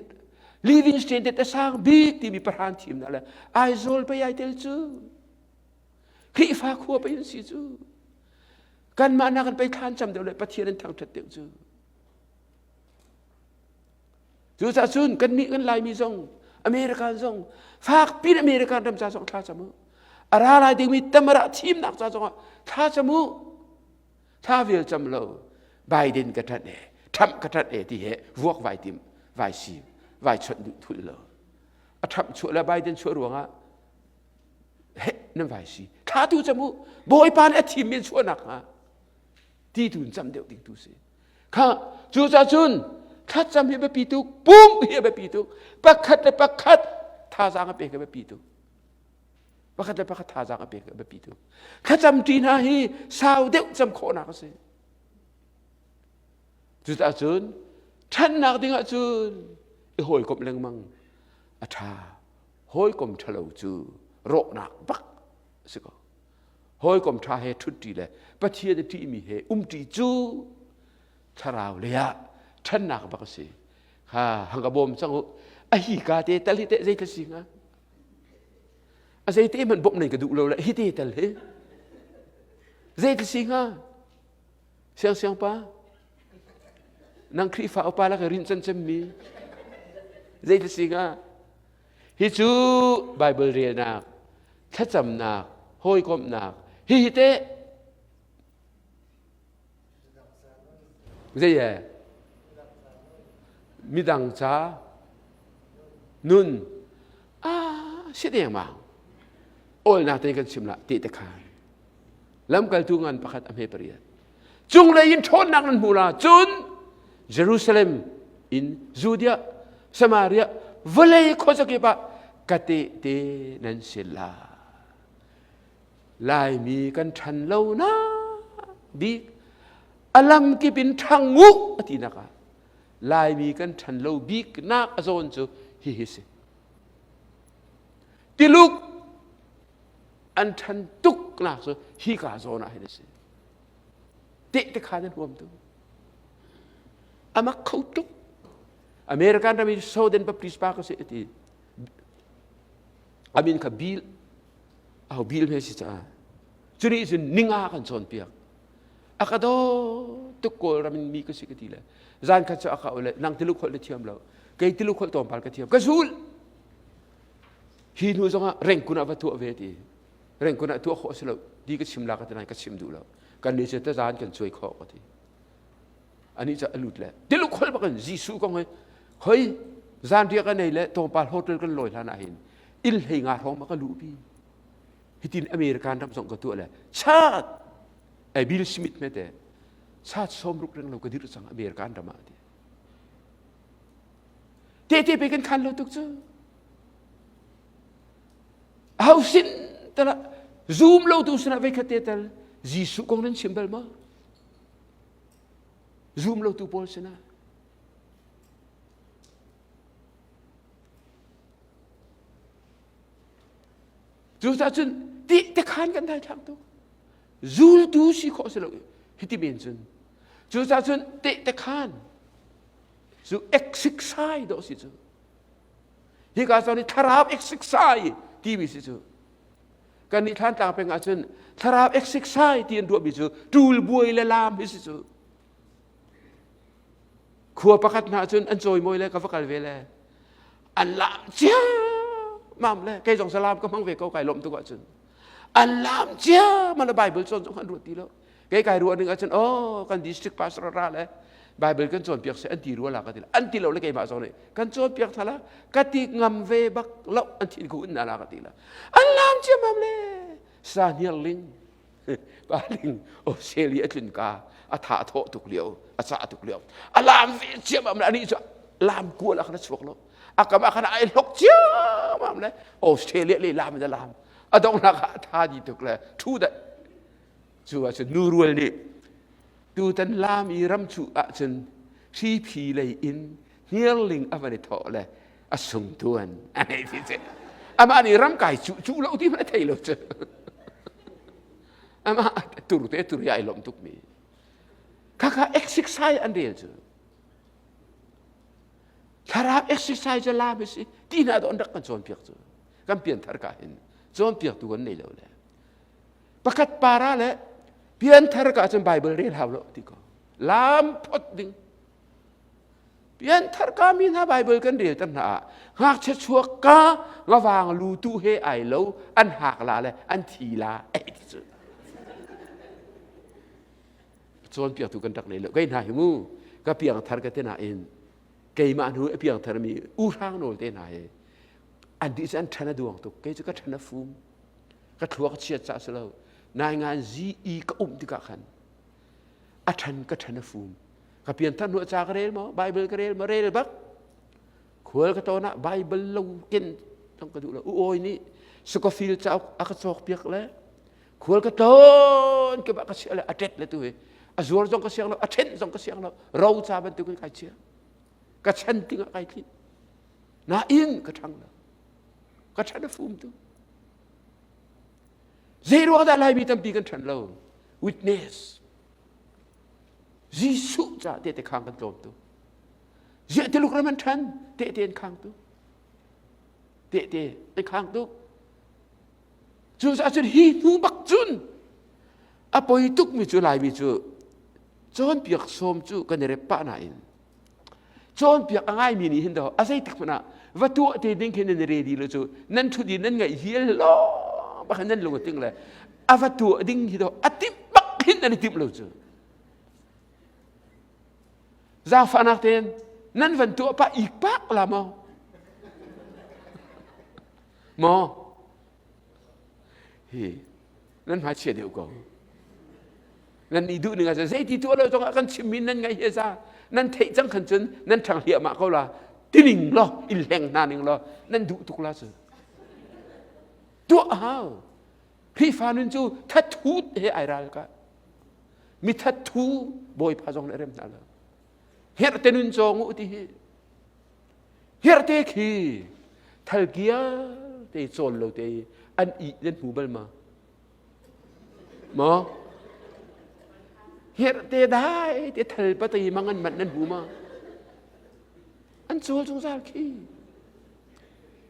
living standard a sang bik timi pahran thimnak le Aizawl pei ai tel cu Khrihfa khua pei an si cu. Kanmah nakin pei thlan cam deuh le Pathian an thangṭhat deuh cu. Cucaah cun kannih kan Laimi zong American zong fakpi in American ram ca zong thla cam u. A ra lai dingmi tamara thimnak ca zongah thla cam u. Thla vial cam lo Biden ka ṭanh e, Trump ka ṭanh e ti he vuak vai tim, vai si, vai chawnh duh thul lo. A Trump chuah le Biden chuah ruangah he nan vai si thla tu cam u bawipa nih a thim in chuahnak hnga ti tu in cam deuh ding tu si kha cucaah cun thlacam hi biapi tuk pum hi a biapi tuk pakhat le pakhat thazaang a pek a biapi tuk pakhat le pakhat thazaang a pek a biapi tuk thlacam ṭi hna hi sau deuh cam khawhnak a si cucaah cun ṭhannak ding ah cun i hawikomh lengmang a ṭha Hawikom ṭhalo cu rawhnak bak a si ko. Hawikom ṭha he ṭhutṭi le Pathian a ṭihmi he umṭi cu thlarau lei ah ṭhannak bak a si. Kha hang ka bawm cang u. A hi ka te tal hi teh zei si hnga? A zei te hmanh bawmh nan ka duh lo le hi te tal hi. Zei si hnga? Siang siang pa. Nang Khrihfa upa lak rin can cemmi. Zei si hnga? Hi cu Baibal relnak, thlacamnak, hawikomhnak, hihi teh zei e midang ca nun ah si dengmang awlnak te kan chim la ti te khan lamkaltu ngan pakhat a hme pariat cunglei in ṭhawnnak nan hmu la cun Jerusalem in Judea Samaria vawlei khuazakip ah ka tehte nan si la Laimi kan ṭhan lo na bik a lamkip in ṭhang u a ti nak ah Laimi kan ṭhan lo bik nak a zawn cu hihi si Tiluk an ṭhan tuk nak cu hi ka zawn ah hin a si. Tehte kha nan huam tu. Amak kho tuk. American ram i Southern Baptist pa ka si ti. Amin kha Bill aho Bill he si caah. Cuni cun ninga kan cawnpiak. A ka daw tuk Kawlram in mi ka si ka ti le. Zan khat cu a ka le nang tiluk holh na thiam lo. Kei tiluk holh tlawmpal ka thiam. Ka zul. Hi hnu zongah rengkun ah va tuah ve ti. Rengkun ah tuah khawh a si lo. Ti ka chim la ka ti nain ka chim duh lo. Kan nih cu tazan kan cuai khawh ka ti. Anih cu a lut le tiluk holh bak in Jesuh kong hi hoi zan riak a nei le tlawmpal hotel kan lawi hlan ah hin inn hlei nga hrawng ma ka luhpi. Hitin American ram zong ka tuah le chat ai Bill Smith me te chat 60 reng lo ka dir cang American ram ah ti. Tehte pe kan khan lo tuk cu. Aho sin tala zoom lo tu sinah veikhat te tal Jesuh kong nan chim bal ma? Zoom lo tu pawl sinah. Cucaah cun ti te khan kan dai thlang tuk. Zultu si khawh si lo hiti men cun. Cucaah cun tehte khan cu exercise dawh si cu. Hika zawn i thlarau exercise timi si cu. Kan nih Thlantlang peng ahcun thlarau exercise ti an ruahmi cu ṭul buai le laam hi si cu. Khua pakhat hna cun an cawimawi le ka va kal ve le an laam cia mam le kei zong salam ka hmang ve ko kai lawmh tuk ahcun an laam cia man Bible cawn zong an ruat ti lo kei kai ruah ning ahcun oh kan district pastor ra le Bible kan cawnpiak se an ti rua la ka ti an ti lo le keimah zong nih kan cawnpiak hna la ka ti ngam ve bak lo an thin ku in na la ka ti la an laam cia mam le sa hniar ling paling Australia a tlun ka a tha a thawh tuk lio a cah tuk lio a lam ve ciamam le anih cu lam kual a khan a chuak lo a kam ah khan ai hlok ciamam le Australia le lam in a lam a donghnak ah a tha di tuk le thu da cu ah cun nu rual nih tutan lam i ram chu ah cun hriphi lei in hniarling a van i thawh le a sung tuan a nei ti cu amah nih ram kai cu cu lo ti hmanh a thei lo cu amah tur te tur ai lawm tuk mi khakha exercise an rel cu thlarau exercise cu lam si ti hna do an rak kan cawnpiak cu kan pianthar ka hin cawnpiaktu kan nei lo le pakhat para le pianthar ka cun bible rel hau lo ti ko lam phot ding Pianthar ka mi hna Bible kan rel ter hna ah ngakchia chuak ka ngavang lu tu he ai lo an hak la le an thi la ei ti cu cawnpiaktu kan rak nei lo kei hna hi mu ka piang thar ka te nain keimah hnu a piang thar mi u hrang nawl te hna hi an dih cu an ṭhan a duang tuk kei cu ka ṭhan a fum ka thluak a chiat ca si lo nai ngan zi i ka um tikah khan a ṭhan ka ṭhan a fum ka pianthar hnu ca ka rel maw Bible ka rel maw rel bak khual ka tawn ah Bible lo ken tong ka duh lo u awi nih Scofield cauk a ka cawk piak le khual ka tawn ke ba ka chia le a tet le tu hi a zuar zong ka siang lo a ṭhen zong ka siang lo ro ca bantukin kai chia ka chan tingah kai thlin nain ka ṭhang lo ka ṭhan a fum tu zei ruang dah Laimi tampi kan ṭhan lo witness Jesuh caah tehte khang kan tlawm tu. Ziah Tuluk ram an ṭhan tehte an khang tu. Tehte an khang tu. Cucaah cun hi hnu bak cun a poi tukmi cu Laimi cu cawnpiak sawm cu kan i rep pah nain cawnpiak a ngaimi nih hin daw a zeitik hmanh ah va tuah te ding khin nan i ready lo cu nan ṭhut i nan ngaih hial lawng bak nan lung a ting le a va tuah ding hi daw a timh bak hin nan i timh lo cu zaangfahnak tein nan van tuah pah ik pak la maw maw hi nan hmai chia deuh ko nan i duh ning ah zeiti tuah lo zongah kan chimmi nan ngaih hi za nan theih cang khan cun nan ṭhang hliahmah ko la tining law in hleng hna ning law nan duh tuk la cu tuah hau Khrihfa nun cu thathut he ai ral ka mi thatthu bawipa zong nih rem hna lo herh te nun cawng u ti hi herh te khi thalkia te cawl lo te an i nan hmu bal ma maw herh te dai te thal pa te mang an manh nan hmu ma? An cawl zungzal khi.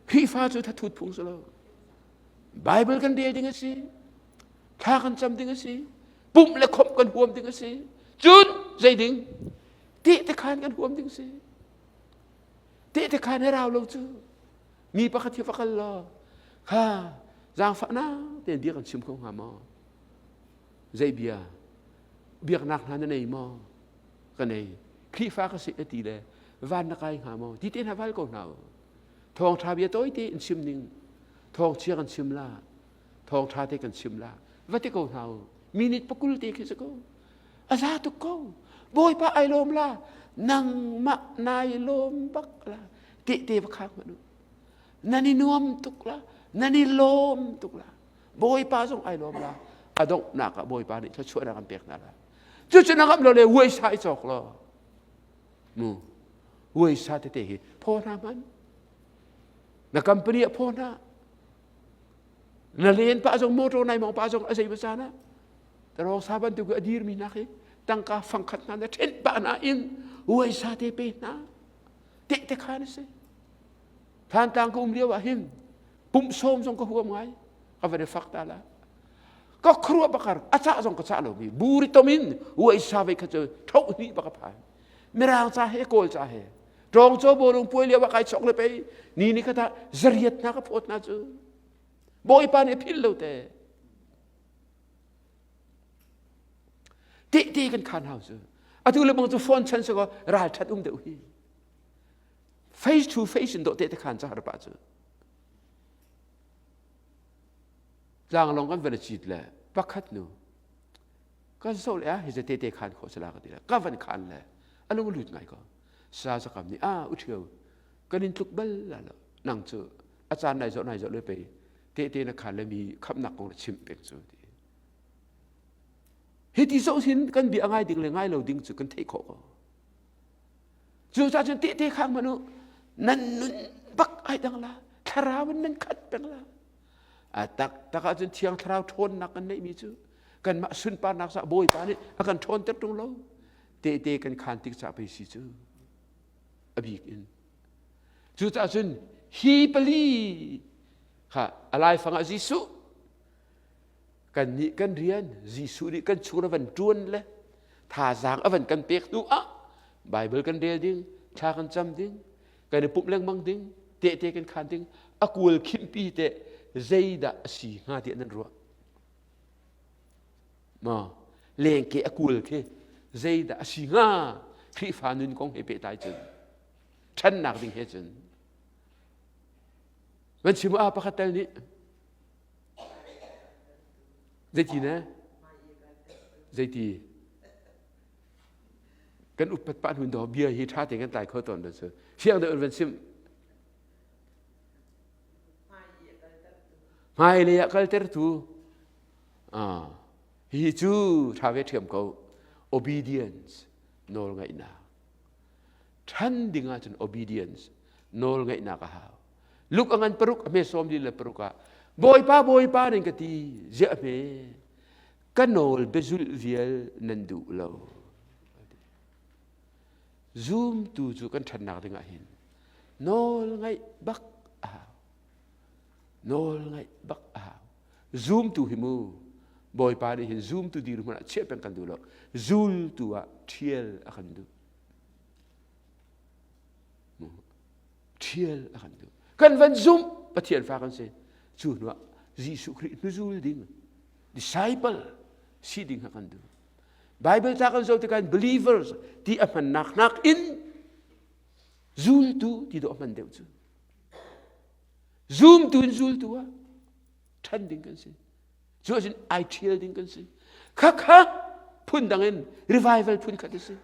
Khrihfa cu thathut phung si lo. Bible kan rel ding a si. Thla kan cam ding a si. Pumh le khomh kan huam ding a si. Cun zei ding? Tehte khan kan huam ding si. Tehte khan he rau lo cu. Mi pakhat hi va kal law kha zaangfahnak tein bia kan chim kho hnga maw? Zei bia? Biaknak hna na nei maw? Ka nei. Khrihfa ka si na ti le van na kai hnga maw? Ti te hna val ko hna u. Thawngṭha bia tawite in chim ning. Thawngchia kan chim la. Thawngṭha te kan chim la. Va ti ko hna u. Minute pakul te khi si ko. A za tuk ko. Bawipa ai lawm la. Nangmah nai lawm bak la. Tehte va khak hmanh u. Nan i nuam tuk la. Nan i lawm tuk la. Bawipa zong ai lawm la. A donghnak ah Bawipa nih thluachuahnak an pek hna la. Cucu na ngamh lo le uaisa i cawk law. Mu. Uaisa tete hi phaw hna hmanh. Na company ah phaw hna. Na len pah zong motor nai mong pah zong a zei ba caan ah tarong sa bantuk a dirmi nak hi tangka fangkhat hna na ṭhenh pah na in uaisa te pe hna. Tehte khan a si. Thantlang ka um lio ah hin pumh sawm zong ka huam ngai. Ka van i fak ta la. Ka khuaruah bakar a cah zong ka cah lomi buri tom in uaisa ve kha cu tho hnih bak a phan. Mirang ca he kawl ca he ṭawng caw bawlung puai lio ah kai chok le pei ni ni kha zariat hna ka phawt hna cu Bawipa nih a philh lo te. Tehte kan khan hau cu. Atu le bang cu phone chan si ko ralṭhat um deuh hi. Face to face in dawh tehte khan ca har pah cu. Tlanglawng kan van cit le pakhat nu kan so le ah hi te te khan khawh sala ka ti le ka van khan le a lung lut ngai ko sa zakam nih a u ṭhio kan in tluk bal la lo nang cu a caan nai zoh nai zoh le pei te te na khan le mi khamnak kong na chimh peng cu ti hi ti zoh hin kan bia ngai ding le ngai lo ding cu kan theih khawh ko Cucaah cun tehte khang hmanh u, nan nun bak ai dang la, thlarau in nan khat peng la. A taktak ahcun thiang thlarau ṭhawnnak kan neihmi cu kanmah sunparnak caah Bawipa nih a kan ṭhawnter ṭung lo. Tehte kan khaan tik caah pei si cu a bik in. Cucaah cun hi pali kha a laifang ah Jesuh Kannih kan rian Jesuh nih kan chung a van ṭuan le thazaang a van kan pek hnu ah Bible kan rel ding, thla kan cam ding, kan i pumh lengmang ding, tehte kan khaan ding, a kual khimpi teh zeidah a si hnga tiah nan ruah? Maw lengke a kual khi zeidah a si hnga? Khrihfa nun kong he pehtlai cun ṭhannak ding he cun van chim ah pakhat tel nih Zeiti ne? Zeiti? Kan upat pah hnun daw bia hi ṭha tein kan tlai kho tawn lo cu. Fiang deuh in van chim. Hmailei ah kaltertu. Ah, hihi cu ṭha ve ṭhiam ko. Obedience, nawlngaihnak. Ṭhan ding ahcun obedience, nawlngaihnak a hau. Luk a ngan paruk a hme sawm li le paruk ah Bawipa Bawipa nan ka ti ziah hme ka nawl biazulh vial nan duh lo. Zumtu cu kan ṭhannak ding ah hin nawl ngaih bak a hau. Nawl ngaih bak a hau. Zumtu hi mu Bawipa nih hin zumtu dirhmun ah chiah peng kan duh lo. Zultu ah ṭhial a kan duh. Ṭhial a kan duh. Kan van zumh Pathian fa kan si. Cu hnuah Jesuh Khrih hnuzul ding disciple si ding kha kan duh. Bible ca kan zoh tikah believers ti a hmannak nakin zultu ti dawh a hman deuh cu. Zumtu in zultu ah ṭhan ding kan si. Cu ahcun ai ṭhial ding kan si. Khakha phun dang in revival phun khat a si.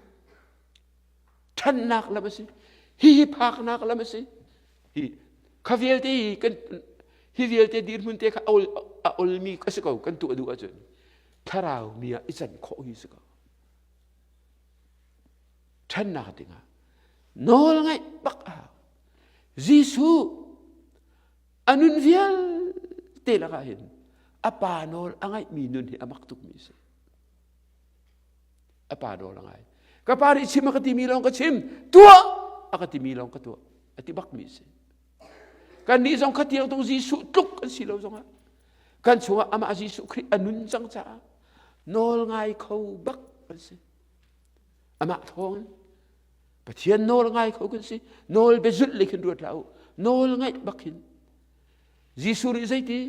Ṭhannak lam a si. Hihi phaknak lam a si. Hi kha vialte hi kan hi vialte dirhmun te kha a olmi a si ko kan tuah duh ahcun thlarau mi ah i can khawh hi si ko. Ṭhannak dingah nawl ngaih bak a hau. Jesuh a nun vialte lakah hin a pa nawl a ngaihmi nun hi a mak tukmi a si. A pa nawl a ngai. Ka pa nih chim a ka timi lawng ka chim. Tuah! a ka timi lawng ka tuah a ti bakmi a si. Kannih zong kha tiang tung Jesuh tluk kan si lo zongah kan chungah amah Jesuh Khrih a nun cang caah nawl ngai kho bak kan si. Amah thawngin Pathian nawl ngai kho kan si. Nawl biazulh lei khin ruat hlah u. Nawl ngaih bak hin. Jesuh nih zeiti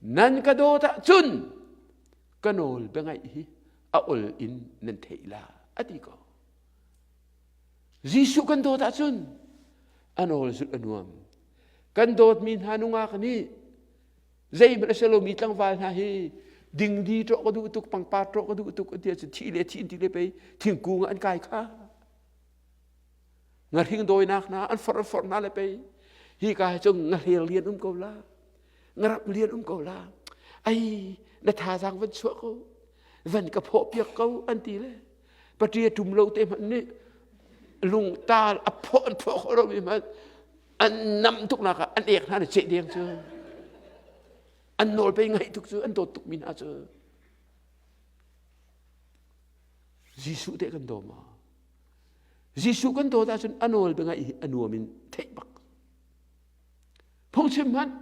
nan ka dawt ahcun ka nawl biangaih hi a ol in nan theih la a ti ko. Jesuh kan dawt ahcun a nawl zulh a nuam. Kan dawtmi hna nungak nih zeihmanh a si lomi tlangval hna hi dingdi ṭawh ka duh tuk pangpar ṭawh ka duh tuk an ti ahcun thih le thih in ti le pei thingkung ah an kai kha ngahring dawinak hna an forh an forh hna le pei hi ka hi cun ngahler lian um ko la ngarap lian um ko la ai na thazaang van chuah ko van ka phawh piak ko an ti le paṭi a ṭum lo te hmanh nih lung taal a phawh an phawh khawh lomi hmanh an nam tuknak ah an ek hna le ceh deng cu an nawl pei ngaih tuk cu an dawt tukmi hna cu Jesuh te kan daw maw Jesuh kan dawt ahcun a nawl bia ngaih hi a nuam in theih bak phungchim hmanh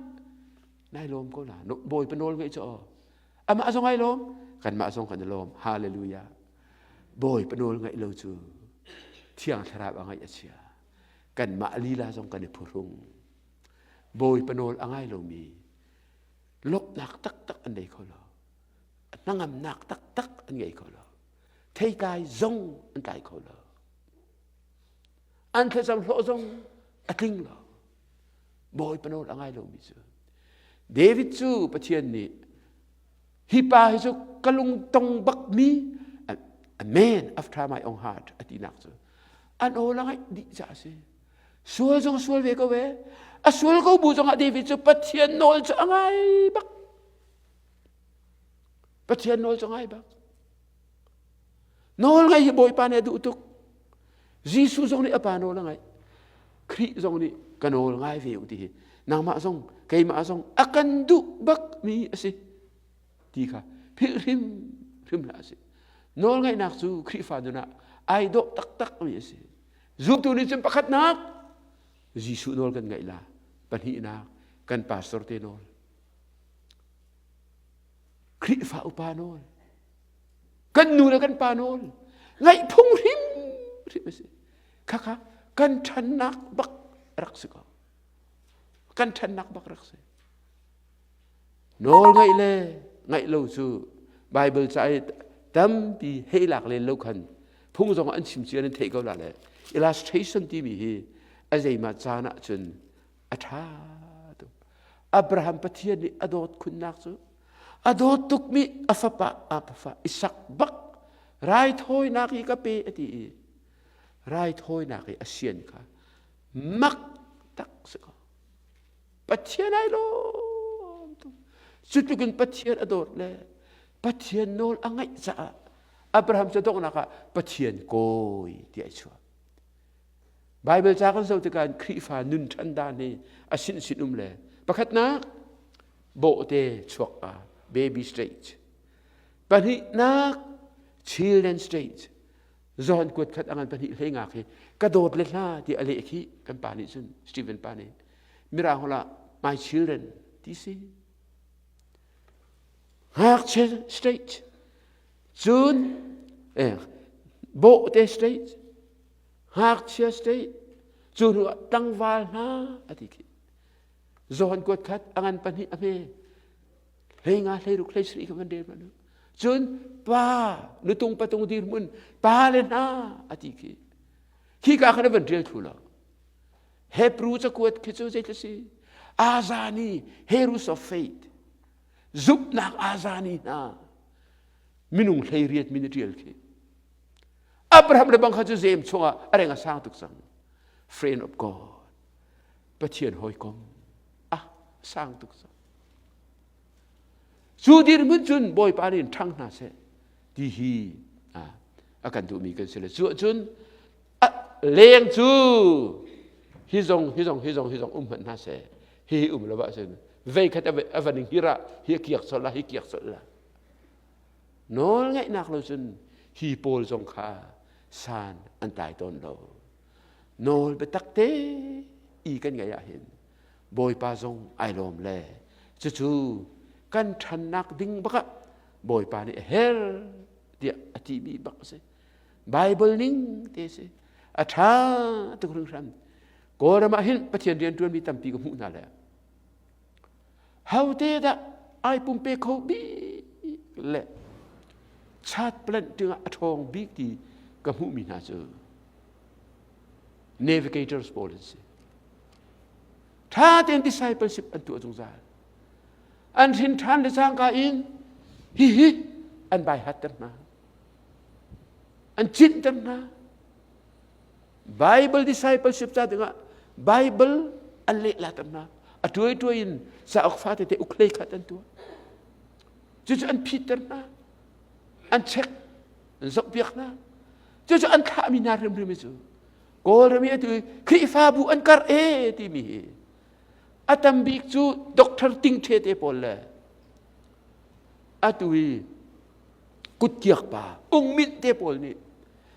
nai lawm ko la Bawipa nawl ngaih cu aw amah zong ai lawm kanmah zong kan i lawm hallelujah Bawipa nawl ngaih lo cu thiang thlarau a ngaih a chia kanmah lila zong kan i phuhrung Bawipa nawl a ngai lomi lawmhnak taktak an nei kho lo hnangamnak taktak an ngei kho lo theitlai zong an tlai kho lo an thlacam hlawh zong a tling lo Bawipa nawl a ngai lomi cu David cu Pathian nih hi pa hi cu ka lungtong bakmi a man after my own heart a tinak cu an aw la ngaih dih ca a si sual zong sual ve ko ve a sual ko bu zongah David cu Pathian nawl cu a ngai bak Pathian nawl cu a ngai bak Nawl ngaih hi Bawipa nih a duh tuk. Jesuh zong nih a pa nawl a ngaih. Khrih zong nih ka nawl ngai ve u ti hi nangmah zong keimah zong a kan duh bak mi a si ti kha philh hrim hrim hlah a si. Nawl ngaihnak cu Khrihfa nun ah ai dawh taktak mi a si. Zumtu nih cun pakhatnak Jesuh nawl kan ngaih la, pahnihnak kan pastor te nawl. Khrihfa upa nawl. Kan nu le kan pa nawl ngaih phung hrim hrim a si. Khakha kan ṭhannak bak rak si ko. Kan ṭhannak bak rak si. Nawl ngaih le ngaih lo cu Bible ca i tampi hei lak len lo khan phung zong an chim cia nan theih ko la le illustration timi hi a zeimah caan ah cun a ṭha tuk. Abraham Pathian nih a dawt khunnak cu a dawt tukmi a fapa a fafa Isak bak raithawinak hi ka pe a ti i raithawinak i a sian kha mak tak si ko. Pathian ai lawm tuk. Cu tluk in Pathian a dawt le Pathian nawl a ngaih caah Abraham cu donghnak ah Pathian kawi ti ai chuah. Baibal ca kan zoh tikah Khrihfa nun ṭhan dan hi a sinsin um le pakhatnak bawhte chuak a baby stage pahnihnak children stage John kuat khat angan pahnih hlei ngak hi ka dawt le hla ti a leh khi kan pa nih cun Stephen pa nih mirang holh ah my children ti si ngakchia stage cun eh, bawhte stage ngakchia state cu hnu ah tlangval hna a ti khi Johan kuat khat a ngan pahnih a hme hlei nga hlei ruk hlei sarih kha van rel hmanh cun pa nutung patung dirhmun pa le hna a ti khi khi ka khan a van rel thlu lo Hebrew cakuat khi cu zeitluk si Azani heroes of faith zumhnak Azani hna minung hlei riat min a ṭial khi Abraham le bang kha cu zem chungah a reng a sang tuk cang. Friend of God. Pathian hawikom. Ah, sang tuk cang. Cu dirhmun cun Bawipa nih ṭhang hna seh ti hi a kan duhmi kan si le cu ahcun leng cu hi zong hi zong hi zong hi zong um hmanh hna seh hi hi um lo ahcun vei khat a van in hir ah hi a kiak colh la hi kiak colh la Nawlngaihnak lo cun hi pawl zong kha san an tlai tawn lo. Nawl biatak te i kan ngaih ah hin Bawipa zong ai lawm le cucu kan ṭhannak ding bakah Bawipa nih a her tiah a timi bak a si. Bible ning te si. A ṭha tuk hringhran. Kawlram ah hin Pathian rianṭuanmi tampi ka hmuh hna le Hote dah ai pumpe kho bik le chat plant tingah a ṭhawng bik ti ka hmuhmi hna cu navigators pawl an si. Ṭha tein discipleship an tuah zungzal. An hrin ṭhan le cangka in hihi an bai hatter hna. An cinhter hna. Bible discipleship ca dingah Bible an leh later hna. A tuai in cauk fate te ukhlei khat an tuah. Cucu an phitter hna. An check, an zohpiak hna. Cucu an thlahmi hna hrimhrim cu Kawlram i atu Khrihfabu an karh e timi hi a tam bik cu Dr. Ting The te pawl le atu i kutkiak pa ungmint te pawl nih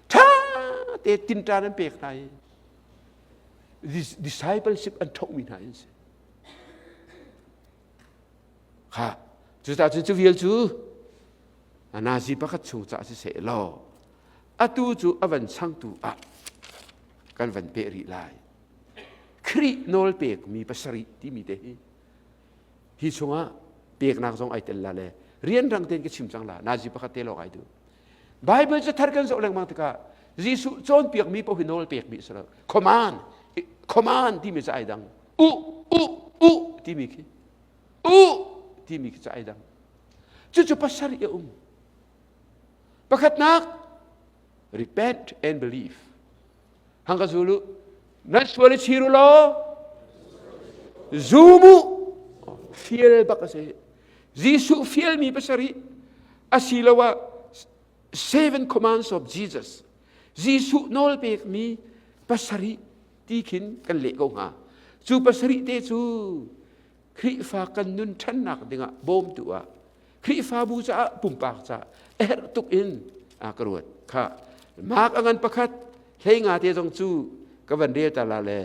ṭha te tinṭan an pek hna i discipleship an ṭhohmi hna an si. Kha cucaah cun cu vial cu nazi pakhat chung caah siseh law atu cu a van changtu ah kan van peh rih lai. Khrih nawl pekmi pasarih timi te hi hi chungah peknak zong ai tel la le rianrang tein ka chim cang la nazi pakhat te lawng ai duh. Bible cathar kan zoh lengmang tikah Jesuh cawnpiakmi paoh hi nawl pekmi a si lo. Command, command timi cu ai dang. U, u, u timi khi. U timi khi cu ai dang. Cucu pasarih a um. Pakhatnak, repent and believe. Hang ka zulu, nan sual i chir u law, zum u. Fial bak a si. Jesuh fialmi pasarih asiloah seven commands of Jesus Jesuh nawl pekmi pasarih ti khin kan leh ko hnga. Cu pasarih te cu Khrihfa kan nun ṭhannak dingah bawmtu ah Khrihfabu caah pumpak caah a herh tuk in a ka ruat. Kha Mark a ngan pakhat hlei nga te zong cu ka van rel ta la le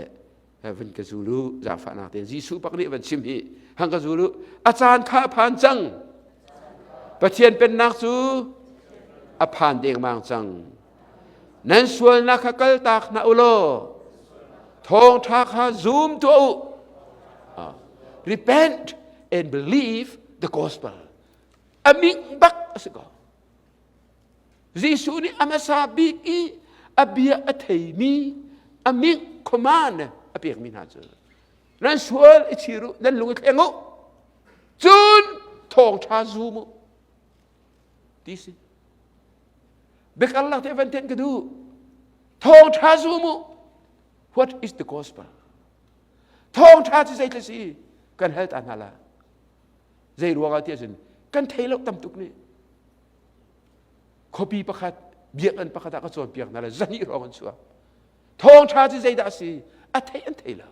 van ka zulu zaangfahnak tein Jesuh pak nih van chim hi hang ka zulu a caan kha a phan cang Pathian pennak cu a phan dengmang cang nan sualnak kha kaltak hna u law thawngṭha kha zum tuah u repent and believe the gospel a ming bak a si ko Jesuh nih a hmasa bik i a bia a theimi a min command a pekmi hna cu nan sual i chir u nan lung i thleng u cun thawngṭha zum u ti si biakarlak te van ten ka duh thawngṭha zum u what is the gospel thawngṭha cu zeitluk si kan hal ta hna la zei ruangah ti ahcun kan thei lo tam tuk nih khuapi pakhat biakinn pakhat ah ka cawnpiak hna le zahnih hrawng an chuak thawngṭha cu zeidah a si a theih an thei lo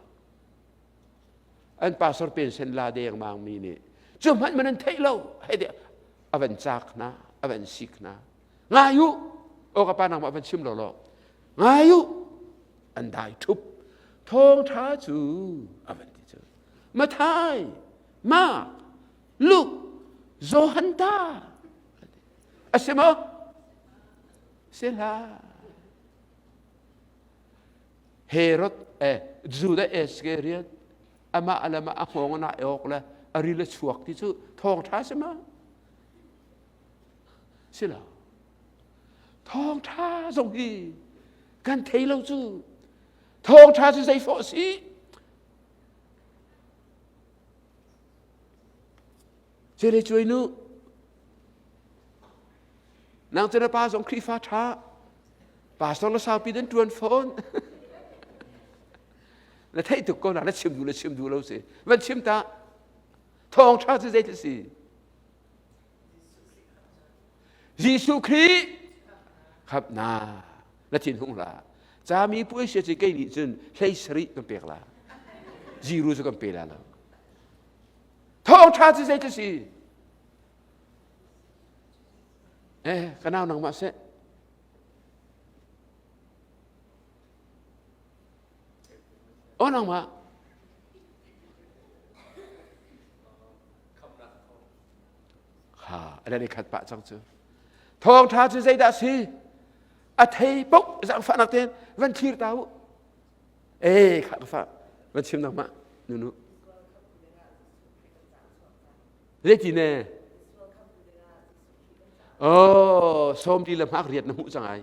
an pastor pension la dengmang mi nih cu hmanh man an theih lo hei de a van caak hna a van sik hna ngai u o ka pa nangmah van chim lo lo ngai u an dai ṭhup thawngṭha cu a van ti cu Mathai Mark Luke Johan ta a si maw si hlah Herod eh Judah Iscariot amah le amah a hngawng na awk le a ril a chuak ti cu thawngṭha si ma si lo thawngṭha zong hi kan thei lo cu thawngṭha cu zei fawh si Cele cuai nu nang cu na pa zong Khrihfa ṭha pastor la saupi nan ṭuan fawn na theih tuk ko na na chim duh le chim duh lo si van chim ta thawng ṭha cu zei si Jesuh Khrih khap na na thin hung la cami puai sia ci kei nih cun hlei sarih kan pek la ziru cu kan pe la lo thawngṭha cu zei cu si eh ka nau nangmah seh. Oh nangmah. Ha, a khat pah cang cu. Thawngṭha cu zeidah si? A thei pok zaangfahnak tein van thlir ta u. Eh, kha ka fa. Van chim nangmah. Nunu. Zeiti ne? Oh, sawm ti le hmak riat na hmuh cang ai.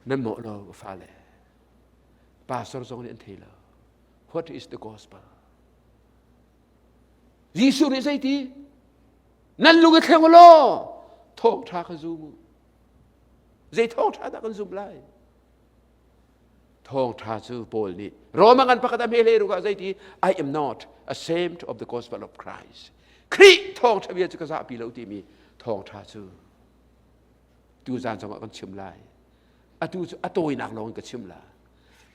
Nan mawh lo ka fale. Pastor zong nih an thei lo. What is the gospel? Jesuh nih zeiti? Nan lung i thleng law thawngṭha kha zum u. Zei thawngṭha dah kan zumh lai? Thawngṭha cu Paul nih Roma ngan pakhat a hme hlei ruk ah zeiti? I am not ashamed of the gospel of Christ. Khrih thawngṭha bia cu ka zahpi lo timi thawngṭha cu tuzan zongah kan chim lai. Atu cu a tawinak lawng in ka chim la.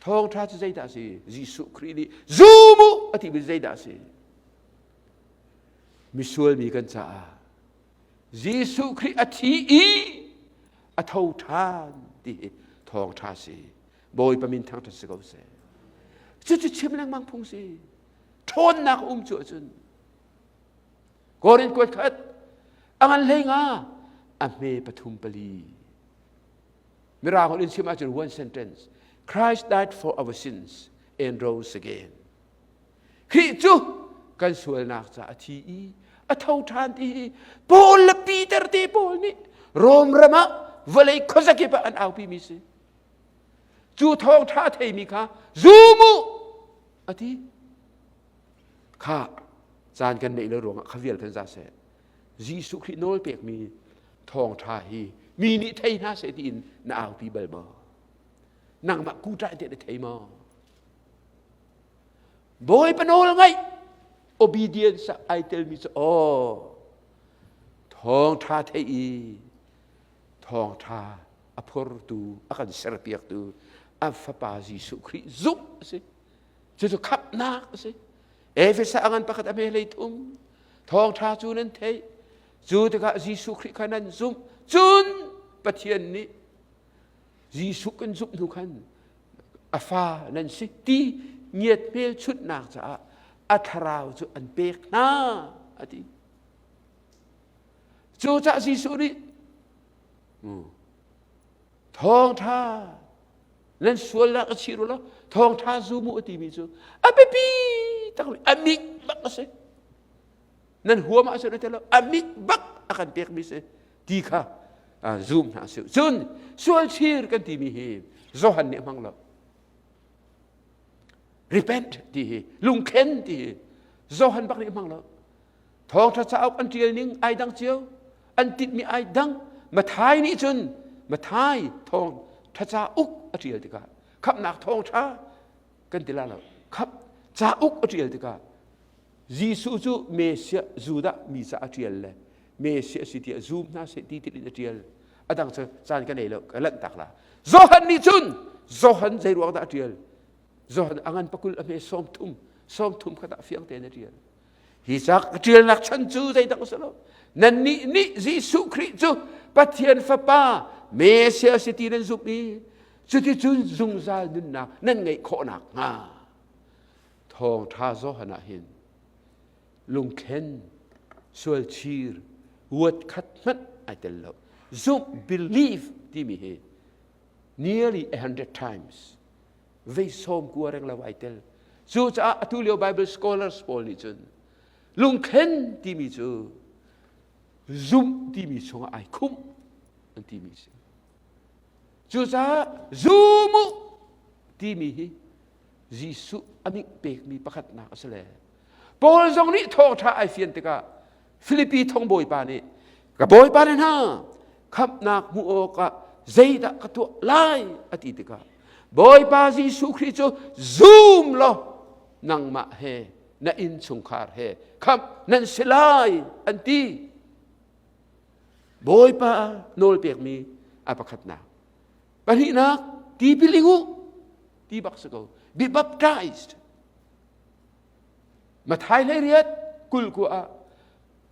Thawngṭha cu zeidah a si? Jesuh Khrih nih zum u a timi zeidah a si? Misual mi kan caah Jesuh Khrih a thi i a tho ṭhan ti hi thawngṭha si. Bawipa min thangṭhat si ko seh. Cucu chim lengmang phung si. Ṭhawnnak um cu ahcun Korin kuat khat a ngan hlei nga a hme pathum pali. Mirang holh in chim ahcun one sentence. Christ died for our sins and rose again. Khrih cu kan sualnak ca a thi i a tho ṭhan ti hi Paul le Peter te pawl nih Rom ram ah vawlei khuazakip ah an aupi mi si. Cu thawngṭha a theimi kha zum u a ti. Kha caan kan neih lo ruangah kha vial kan za seh. Jesuh Khrih nawl pekmi thawngṭha hi mi nih thei hna seh tiin na aupi bal maw? Nangmah kuṭah te na thei maw? Bawipa nawl ngaih obedience ah ai telmi cu aw thawngṭha theih i thawngṭha a phortu a kan serpiaktu a fapa Jesuh Khrih zumh a si. Cucu khamhnak a si. Efesa a ngan pakhat a hme hlei thum thawngṭha cu nan theih cu tikah Jesuh Khrih kha nan zumh cun Pathian nih Jesuh kan zumh hnu khan a fa nan si ti ngiat hmelchunhnak caah a thlarau cu an pek hna a ti. Cucaah Jesuh nih thawngṭha nan sualnak a chih law thawngṭha zum u a timi cu a biapi tak a mik bak a si. Nan huam ah a lo a mik bak a kan pekmi si ti kha zum hna sih. Cun sualchir kan timi hi Johan nih a hmang lo. Repent ti hi lungkhen ti hi Johan bak nih a hmang lo. Thawngṭha cauk an ṭial ning ai dang cio, an tinhmi ai dang. Mathai nih cun Mathai thawngṭha cauk a ṭial tikah khamhnak thawngṭha kan ti la lo. Khamh cauk a ṭial tikah Jesuh cu Messiah Judah mi ca a ṭial le Messiah si tiah zum hna seh ti in a ṭial. A dang cu caan ka nei lo, ka lanhtak la. Johan nih cun Johan zei ruang dah a ṭial? Johan a ngan pakul a hme 30, 30 kha dah fiang tein a ṭial. Hi ca ka ṭialnak chan cu zeidang a si lo. Nannih nih Jesuh Khrih cu Pathian Fapa Messiah si ti nan zumh i cuticun zungzal nunnak nan ngeih khawh nakhnga thawngṭha Johan ah hin lungthlen sualchir word khat hmanh ai tel lo. Zumh believe timi hi nearly 100 times vei sawm kua reng lo ai tel. Cucaah atu lio Bible scholars pawl nih cun lungthlen timi cu zumh timi chungah ai khumh an timi a si. Cucaah zum u timi hi Jesuh a min pekmi pakhatnak a si le Paul zong nih thawngṭha ai fian tikah Filipi thongbawipa nih ka bawipa ne hna khamhnak hmuh awkah zeidah ka tuah lai a ti tikah Bawipa Jesuh Khrih cu zum law nangmah he na innchungkhar he khamh nan si lai an ti. Bawipa nawl pekmi a pakhatnak. Pahnihnak tipil ing u ti bak si ko. Be baptized. Mathai hlei riat 20 ku ah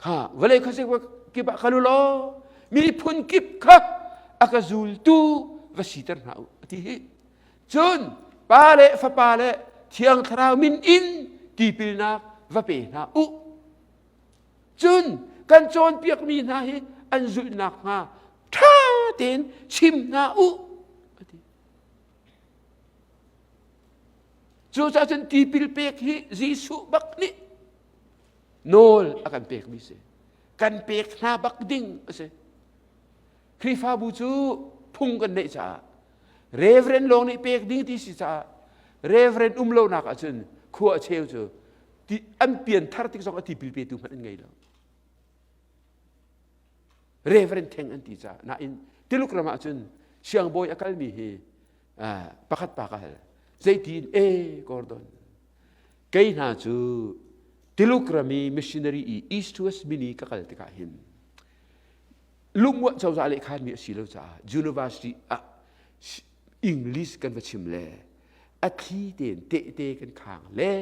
kha vawlei khuasik kip ah kal u law miphun kip kha a ka zultu va siter hna u a ti hi. Cun Pa le Fapa le Thiang Thlarau min in tipilnak va pe hna u. Cun kan cawnpiakmi hna hi an zulh nakhnga ṭha tein chim hna u. A ti. Cucaah cun tipil pek hi Jesuh bak nih nawl a kan pekmi si. Kan pek hna bak ding a si. Khrihfabu cu phung kan neih caah Reverend lawng nih pek ding ti si caah Reverend um lonak ahcun khua a cheu cu an pian thar tik zong a tipil petu hmanh an ngei lo. Reverend theng an ti caah nain Tuluk ram ahcun siangbawi a kalmi hi pakhat pa ka hal zeitin e Gordon kei hna cu Tuluk ram i missionary i East West mini ka kal tikah hin lungmuah cozah leh khanmi a si lo caah university ah English kan va chim le a thli tein tehte kan khang le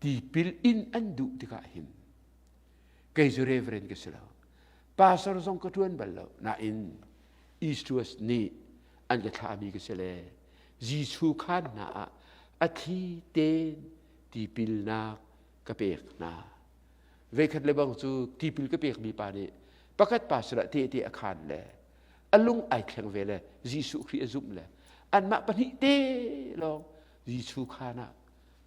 tipil in an duh tikah hin kei cu reverend ka si lo pastor zong ka ṭuan bal lo nain East West nih an ka thlahmi ka si le Jesuh khan hna ah a thli tein tipilnak ka pek hna Veikhat le bang cu tipil ka pekmi pa nih pakhat pa sinah tehte a khaan le a lung ai thleng ve le Jesuh Khrih a zumh le anmah pahnih te lawng Jesuh khaan ah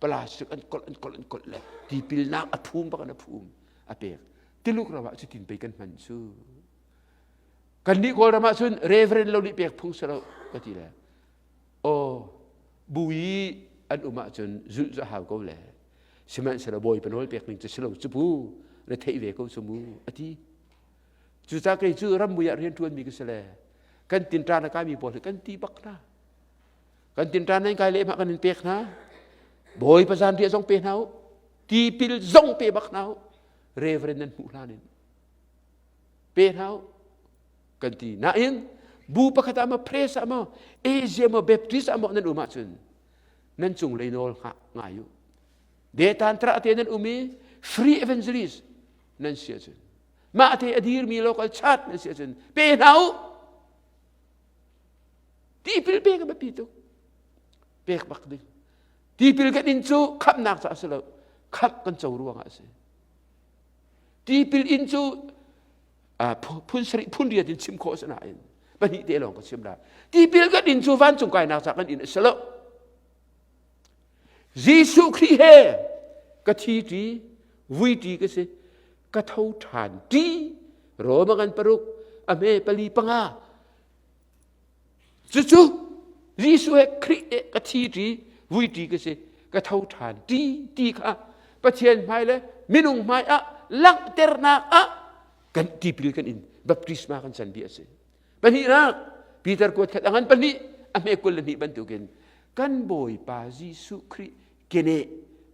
plastic an kolh an kolh an kolh le tipilnak a phum bak in a phum a pek. Tiluk ram ah cutin pei kan hman cu. Kannih Kawlram ah cun reverend lo nih pek phung si lo ka ti le Aw, bu i an um ahcun zulh cu a hau ko le. Sihmanhsehlaw Bawipa nawl pek ning cu si lo cu pu, na theih ve ko cu mu, a ti. Cucaah kei cu rammui ah rian ṭuanmi ka si le kan tinṭan a kaimi pawl hi kan ti bak hna. Kan tinṭan nan kai lehmah kan in pek hna. Bawipa zanriah zong pe hna u. Tipil zong pe bak hna u. Reverend nan hmuh hlan in. Pe hna u. Kan ti. Nain bu pakhat ah maw press ah maw Asia maw Baptist ah maw nan um ahcun nan cunglei nawl hngah ngai u. Detan tra te nan um i free evangelist nan si ahcun mah te a dirmi local church nan si ahcun pe hna u. Tipil pek a biapi tuk. Pek bak ding. Tipil kan in cu khamhnak caah a si lo. Khamh kan co ruangah a si. Tipil in cu phun sarih phun riat in chim khawh a si nain pahnih te lawng ka chim lai. Tipil kan in cu vancung kainak ca kan in a si lo. Jesuh Khrih he ka thi ṭi, vui ṭi ka si, ka tho ṭhan ṭi. Roma kan paruk, a hme pali panga. Cucu Jesuh he Khrih he ka thi ṭi, vui ṭi ka si, ka tho ṭhan ṭi ti kha Pathian hmai le minung hmai ah langhternak ah kan tipil kan in baptisma kan can bia a si. Pahnihnak, Peter kuat khat a ngan pahnih, a hme 22 bantukin kan Bawipa Jesuh Khrih keneh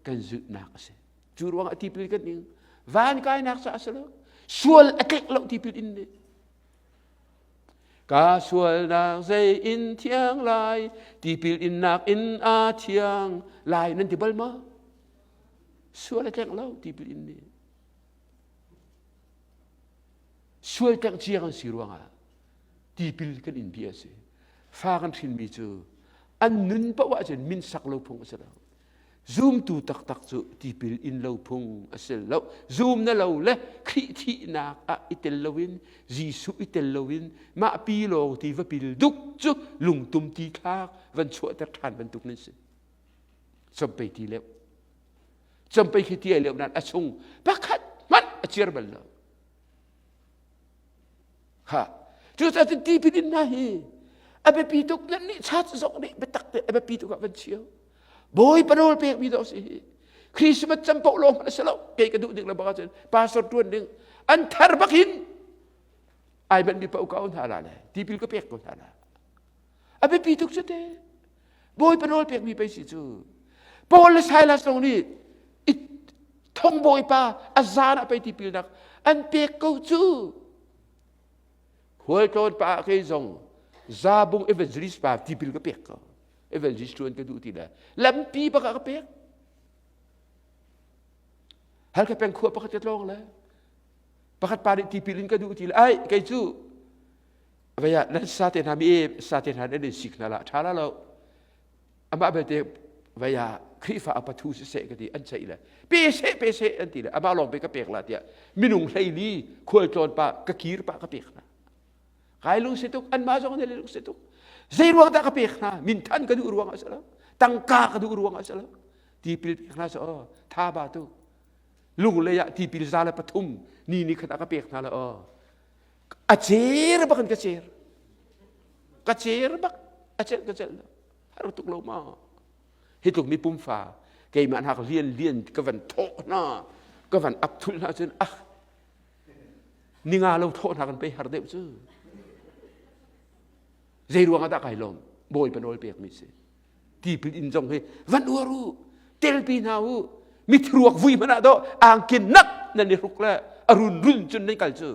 kan zulhnak a si. Cu ruangah tipil kan ing. Van kainak caah a si lo. Sual a tlek lo tipil in nih. Ka sualnak zei in thiang lai, tipil innak in a thiang lai nan ti bal maw? Sual a tlengh lo tipil in nih. Sual tlengh cia kan si ruangah tipil kan in bia a si. Fa kan hrinmi cu an nun paoh ahcun min sak lo phung a si lo. Zumtu taktak cu tipil in lo phung a si lo. Zum na lo le Khrih thihnak ah i tel loin Jesuh i tel loin mah pi lawng ti va pil duk cu lungtum ti thlak van chuahter ṭhan bantuk nan si. Compei ti leuh. Compei khi ti ai leuh nain a chung pakhat hmanh a ciar bal lo. Ha. Cucaah cun tipil in hna hi a biapi tuk nan nih chat zong nih biatak te a biapi tuk ah van chio. Bawipa nawl pekmi dawh si hi. Christmas cam paoh lawng hmanh a si lo. Kei ka duh ding le bak ahcun pastor tuan ding an thar bak hin ai manh mi paoh ka hna la le tipil ka pek ko hna la. A biapi tuk cu te. Bawipa nawl pekmi pei si cu. Paul le Silas zong nih thong bawipa a zan ah pei tipilnak an pek ko cu. Khualtlawn pa ah kei zong zabung evangelist pa tipil ka pek ko. Evangelist ṭuan ka duh ti le lampi bak ah ka pek. Halkha peng khua pakhat ka tlawng le pakhat pa nih tipil in ka duh ti le ai kei cu vaya nan sa te hna mi e sa te hna nan in sik hna la ṭha la lo. Amah belte vai ah Khrihfa a pathu siseh ka ti an ceih le pe seh pe seh an ti le amah lawng pe ka pek la tiah minung hleili khualtlawn pa ka kir pa ka pek hna. Kai lung si tuk anmah zong nih lung si tuk. Zei ruang dah ka pek hna? Minthan ka duh ruang ah si lo. Tangka ka duh ruang ah si lo. Tipil pek hna cu tha ba tuk. Lunglei ah tipil 103 ni ni khat ah ka pek hna la aw. A cer bak in ka cer. Ka cer bak a celh ka celh lo. Har tuk lo ma. Hi tluk mi pumfa keimah hnak lian lian ka van thawh hna ka van ap thul hna cun ah ninga lo thawh hna kan pei har deuh cu. Zei ruang ah dah kai lawm? Bawipa nawl pek mi si. Tipil in zong hi van uar u, telpi hna u. Mithiruak vui hmanh ah dawh angkin nak nan i hruk le a run run cun nan kal cu.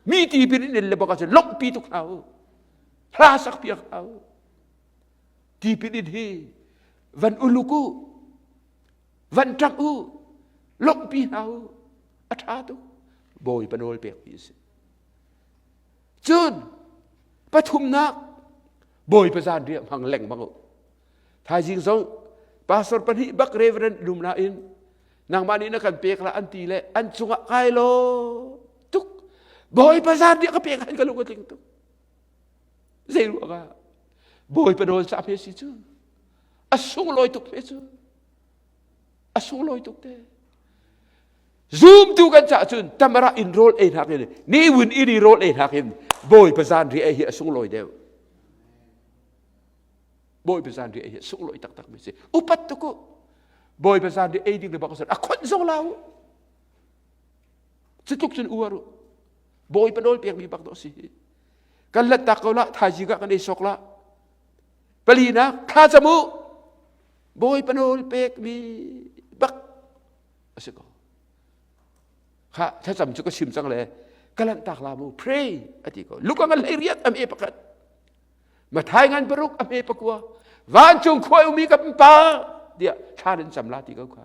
Mi tipil in le bak ahcun lawmhpi tuk hna u. Hla sak piak hna u. Tipil in hi van uluk u, van ṭang u, lawmhpi hna u. A ṭha tuk. Bawipa nawl pekmi a si. Cun pathumnak Bawipa zanriah hmang lengmang u. Thaizing zong pastor pahnih bak reverend lum nain nangmah nih na kan pek la an ti le an cungah kai lo tuk. Bawipa zanriah ka pek han ka lung a tling tuk. Zei ruangah Bawipa nawl ca hme si cu a sunglawi tuk hme cu a sunglawi tuk te. Zumtu kan cah cun tamara in rawl ei hnak in ni win i rawl ei hnak in Bawipa zan ri ei hi a sunglawi deuh. Bawipa zan ri ei hi a sunglawi taktak mi si. Upat tuk u. Bawipa zan ri ei ding le bak a khonh zong la u. Cutluk cun uar u. Bawipa nawl pek mi bak dawh si. Kan let tak ko la thaizing ah kan ei sok la. Palinak thlacam u. Bawipa nawl pek mi bak a si ko. Kha thlacam cu ka chim cang le ka lanhtak la mu pray a ti ko. Luka ngan hlei riat am e pakhat. Mathai ngan paruk am e pakua. Vancung khua umi ka pa tiah thla nan cam la ti ko kha.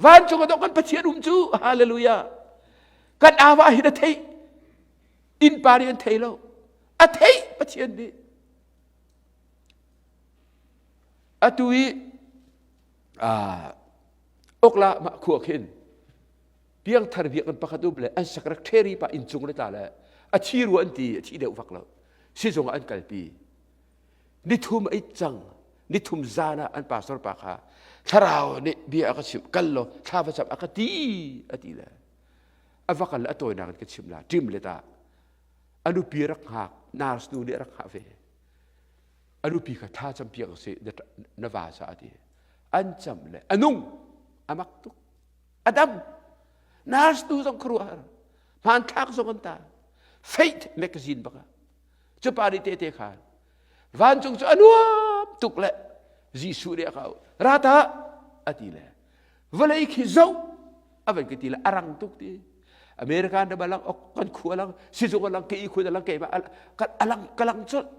Vancung a dok kan Pathian um cu hallelujah. Kan awa hi na theih. Innpa nih an thei lo. A theih Pathian nih. Atu i okla mah khua khin piangthar biakinn pakhat um le an secretary pa inn cung le tla le a thi rua an ti a thi deuh vak lo sizung ah an kalpi nithum a it cang nithum zan ah an pastor pa kha thlarau nih bia a ka chimh kal law thla va cam a ka ti a ti le a va kal le a tawinak in ka chimh la ṭim le ta a nupi rak hngak nurse nu nih rak hngah ve a nupi kha tha campiak a si na va sa a ti an cam le a nung a mak tuk a dam nurse tu zong khuaruahhar hmanthlak zong an ta faith magazine baka cu pa nih tehte khan vancung cu a nuam tuk le Jesuh nih a ka rata a ti le vawlei khi zoh a van ka ti le a rang tuk ti American ram alang kan khu alang sizung alang ke i khun alang ke ma alang kalang colh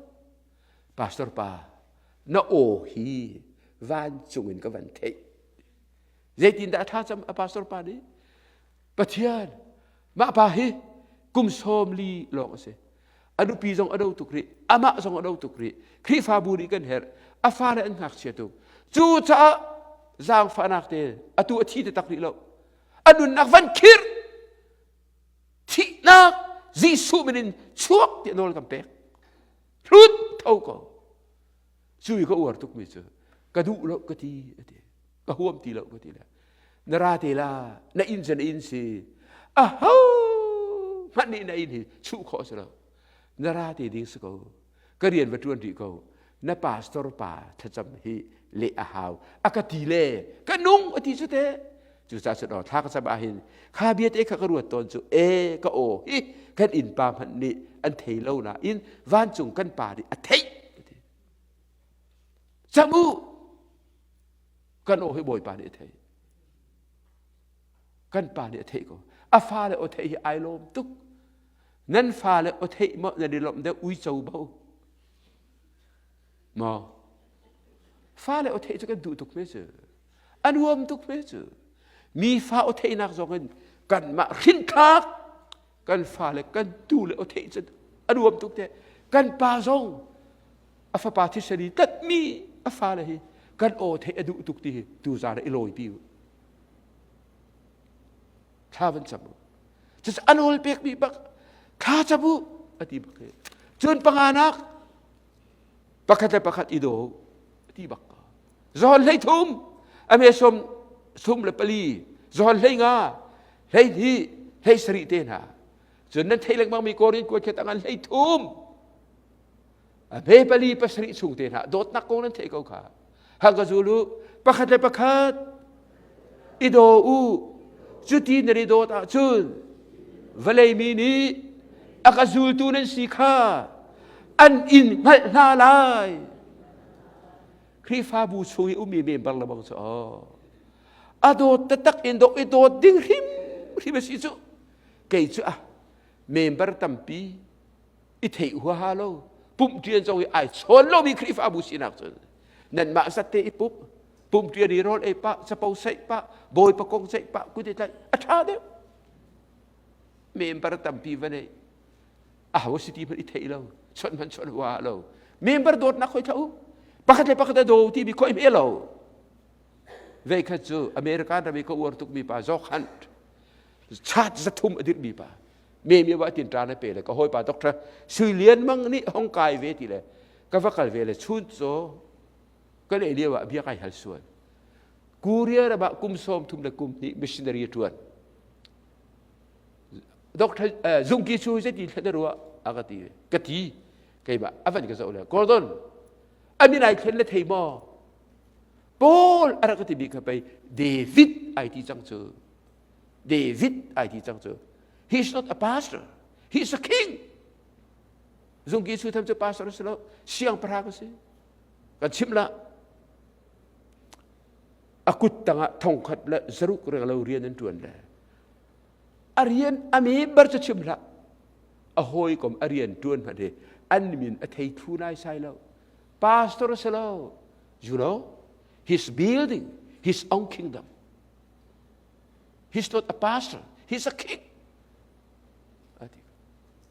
pastor pa na aw hi vancung in ka van theih zeitindah a tha cam a pastor pa nih Pathian mah pa hi kum 40 lawng a si a nupi zong a do tuk rih amah zong a do tuk rih Khrihfabu nih kan herh a fale an ngakchia tuk cucaah zaangfahnak te atu a thi te tak rih lo a nunnak van khirh thihnak Jesuh min in chuak tiah nawl kan pek hlut tho ko cu i ka uar tukmi cu ka duh lo ka ti a ti ka huam ti lo ka ti le na ra te la na inn cu na inn si a ho hmanh nih na inn hi chuh khawh si lo na ra te ding si ko ka rian va ṭuan rih ko na pastor pa thlacam hi leh a hau a ka ti le ka nung a ti cu te cucaah cun aw thla ka cam ahhin kha bia te kha ka ruat tawn cu e ka aw hi kan innpa hmanh nih an thei lo nain vancung kan pa nih a theih cam u kan aw hi bawipa nih a theih kan pa nih a theih ko a fale aw theih hi ai lawm tuk nan fale aw theih maw nan i lawmh deuh uico bo maw fale aw theih cu kan duh tuk me cu a nuam tuk me cu mi fa aw theihnak zong in kanmah hrinthlak kan fale kan tu le aw theih cu a nuam tuk te kan pa zong. A fapa thisen i tlatmi a fale hi kan aw theih a duh tuk ti hi tuzaan ah i lawipi u. Thla van cam u. Cucu a nawl pekmi bak thla cam u a ti bak hi. Cun panganak pakhat le pakhat i daw u ti bak. John 13 a me 34 John 15 12 17 te hna. Cun nan theih lengmang mi Korin kuat khat angan 13 a hme pali pasarih chung te hna dawtnak kong nan theih ko kha. Hang ka zul u pakhat le pakhat i daw u cuti nan i dawt ahcun vawlei mi nih a ka zultu nan si kha an in hngalh hna lai. Khrihfabu chung i ummi member le bang cu aw a dawt taktak in dawt i dawt ding hrimhrim a si cu kei cu a member tampi i theih huaha lo pumh ṭian zong i ai chawn lomi Khrihfabu sinak cun nanmah zatte i pumh pumh ṭian i rawl ei pah capo saih pah bawipa kong ceih pah kut i tlaih a ṭha deuh member tampi va neih aho si ti hmanh i theih lo chawnh hmanh chawnh huaha lo member dawtnak khoi thla u pakhat le pakhat a daw ti mi khoi hme lo veikhat cu American ram i ka uar tukmi pa Jock Hunt chat zathum a dirhmi pa me mi wa tin ṭa na pe le ka hawipa doctor Sui Lian Mang nih hong kai ve ti le ka va kal ve le chun caw kan ei lio ah bia kai hal sual Korea ram ah kum 30 le kum hnih missionary ṭuan doctor Zungki chu zeiti thlen na ruah a ka ti ka ti keimah a van ka zoh le Gordon amin ai thlen le thei maw Paul a rak ka ti mi kha pei David ai ti cang cu David ai ti cang cu. He is not a pastor. He is a king. Zungki su tham cu pastor si lo, siangpahrang a si. Kan chimh lah. A kut tangah thongkhat le zaruk reng lo rian an tuan le. A rian a member cu chim hlah. A hawikom a rian tuan hmanh hi an min a thei thu nai sai lo. Pastor si lo. You know, he's building his own kingdom. He's not a pastor. He's a king.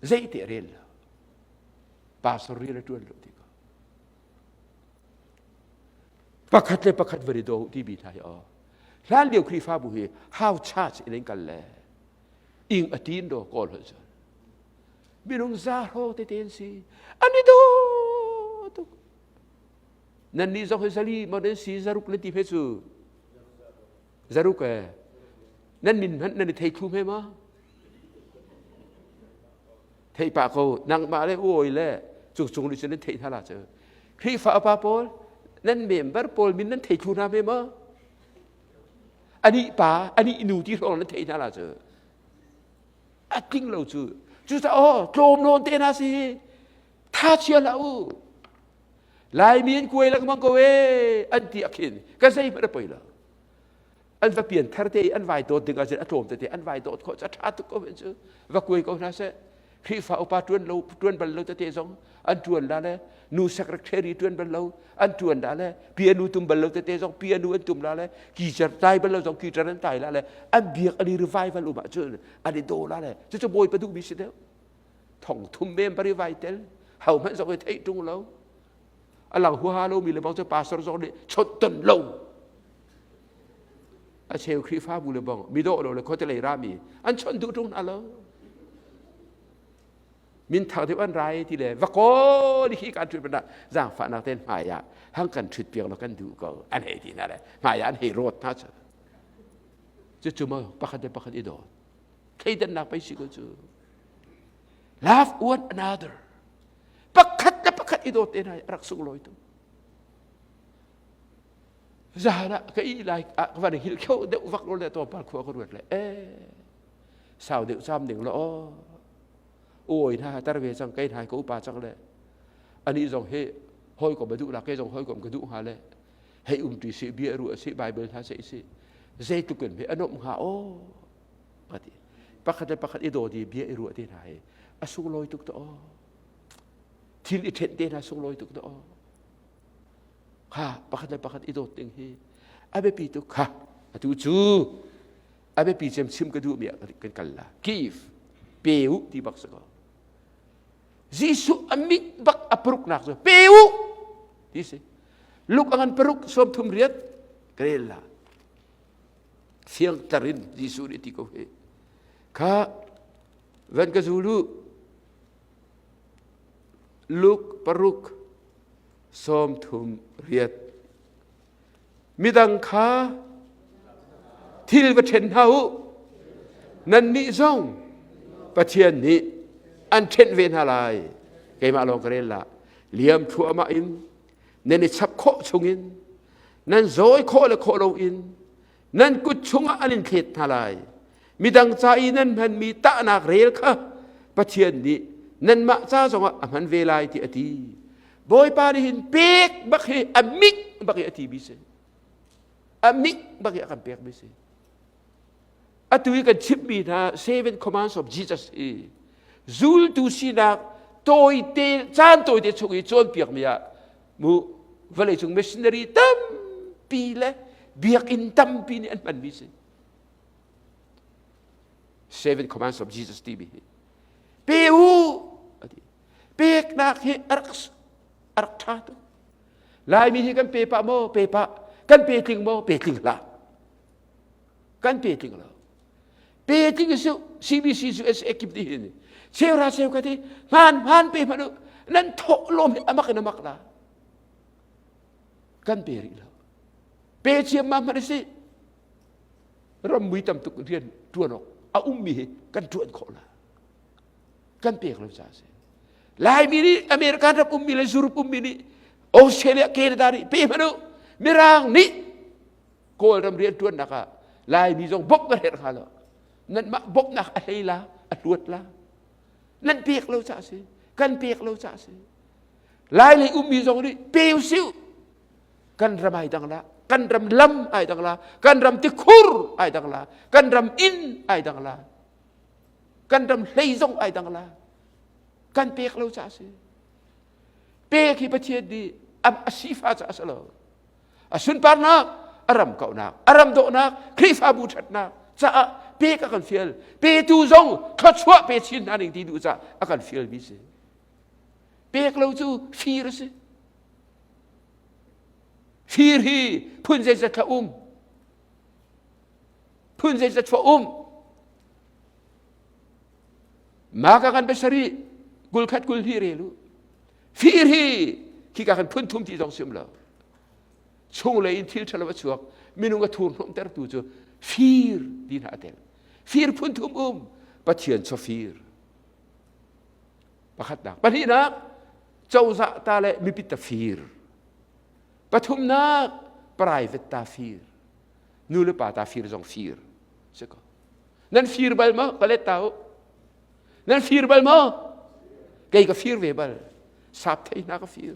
Zei te rel lo. Pastor rian a tuan lo ti ko. Pakhat le pakhat vari do ti bi hna hi o. Hlan lio Khrihfabu hi how church in kal le ing a tin do kawl hoi cun. Minung za hro te ten si. Ani do tuk. Nan nih zong hi zali mo den si zaruk le ti phe cu. Zaruk e nan min hmanh nan i thei thlu hme ma? Thei pah ko nangmah le uawi le cungcung nih cun nan theih hna la cu. Khrihfa upa pawl nan member pawl min nan thei thlu hna hme ma? Anih pa anih nu ti hrawng nan theih hna la cu. A tling lo cu. Cucaah aw tlawm nawn te hna si. Tha chia hlah u. Laimi an kuai lengmang ko ee an ti ah khin ka zeihmanh a poi lo. An va pian thar te i an vai dawt ding ahcun a tlawm tete an vai dawt khawh cu a ṭha tuk ko men cu va kuai ko hna seh. Khrihfa upa ṭuan lo ṭuan bal lo tete zong an ṭuan la le nu secretary ṭuan bal lo an ṭuan la le piano tum bal lo tete zong piano an tum la le guitar tai bal lo zong guitar an tai la le an biak an i revival um ahcun an i daw la le cucu Bawipa duhmi si deuh. Thong thum member i vai tel ho hmanh zong i theih ṭung lo a lang huaha lomi le bang cu pastor zong nih chawnh ton lo a cheu Khrihfabu le bang midawh lo le khuatelei rami an chawnh duh ṭung hna lo min thang deuh an rai ti le va kawl hi kan ṭhut banah zaangfahnak ten hmai ah hang kan ṭhut piak lo kan duh ko an hei ti hna le hmai ah an hei rawt hna cu cucu maw pakhat le pakhat i dawt thleidannak pei si ko cu love one another pakhat le pakhat i dawt te hna rak sunglawi tu zan ah ka ih lai ah ka van hil kho deuh vak lo le to par khua ka ruat le e sau deuh cham ding lo oi na tar ve cang kai nai ko upa cang le ani zong he hoi ko ba duh la ke zong hoi kom ka duh hnga le hei um ti si bia ru si bible hna se si zeitluk in he anom hnga o ati pakhat le pakhat i daw di bia i ruah te hna hi a sunglawi tuk to thil i ṭhenh te hna sunglawi tuk to kha pakhat le pakhat i dawt ding hi a biapi tuk kha atu cu a biapi cem chim ka duh mi ah kan kal la give pe u ti bak si ko Jesuh a mit bak a paruknak cu pe u. Ti si. Luk a ngan paruk 38 ka rel la. Fiang tar in Jesuh nih ti ko hi. Kha van ka zulu Luk paruk 38. Midang kha thil va ṭhen hna u. Nannih zong Pathian nih an ṭhenh ve hna lai. Keimah lawng ka rel la. Liam thluahmah in nan i chap khawh chungin nan zawi khawh le khawh loin nan kut chungah an in thlet hna lai. Midang ca i nan hmanmi tahnak rel kha Pathian nih nanmah ca zongah a hman ve lai ti a ti. Bawipa nih hin pek bak hi a mik bak hi a ti mi si. A mik bak hi a kan pek mi si. Atu i kan chimmi hna seven commands of Jesus hi zultu sinak tawite caan tawite chung i cawnpiakmi ah mu vawleicung missionary tampi le biakinn tampi nih an hmanmi si. Seven commands of Jesus timi hi pe u ati peknak hi a rak a rak ṭha tuk Laimi hi kan pe pah maw pe pah kan pe tling maw pe tling hlah kan pe tling lo pe tling su CBC su SA kip ti hin cheu ra cheu ka ti hman hman pe hman u nan thawh lawm hi amak in amak la kan pe rih lo pe chiam ma hman si ram mui tam tuk rian ṭuan awk a ummi hi kan ṭuan khawh la kan pek lo ca si Laimi nih American ram ummi le Europe ummi nih Australia Canada nih pe hmanh u Mirang nih Kawlram rian ṭuannak ah Laimi zong bawmh kan herh hnga lo nanmah bawmhnak a hlei la a hluat la nan pek lo ca si kan pek lo ca si Lai lei ummi zong nih pe usih kan ram ai dang la kan ram lam ai dang la kan ram tikhur ai dang la kan ram inn ai dang la kan ram hlei zong ai dang la kan pek lo ca si pek hi Pathian nih a sifa ca a si lo a sunparnak a ram kauhnak a ram dawhnak Khrihfabu ṭhatnak caah pek a kan fial petu zong thluachuah pe chin hna ning ti duh caah a kan fialmi si pek lo cu fir a si fir hi phun zeizat thla um phun zeizat chuah um ma ka kan pasarih kul khat kul hnih rel u fir hi khi ka kan phun thum ti zong sim lo chunglei in thil ṭhalo a chuak minung a thurhnawmtertu cu fir ti hna a tel fir phun thum um pathian chaw fir pakhatnak pahnihnak cozah ta le mipi ta fir pathumnak private ta fir nu le pa ta fir zong fir si ko nan fir bal maw ka let ta u nan fir bal maw kei ka fir ve bal sap thei hna ka fir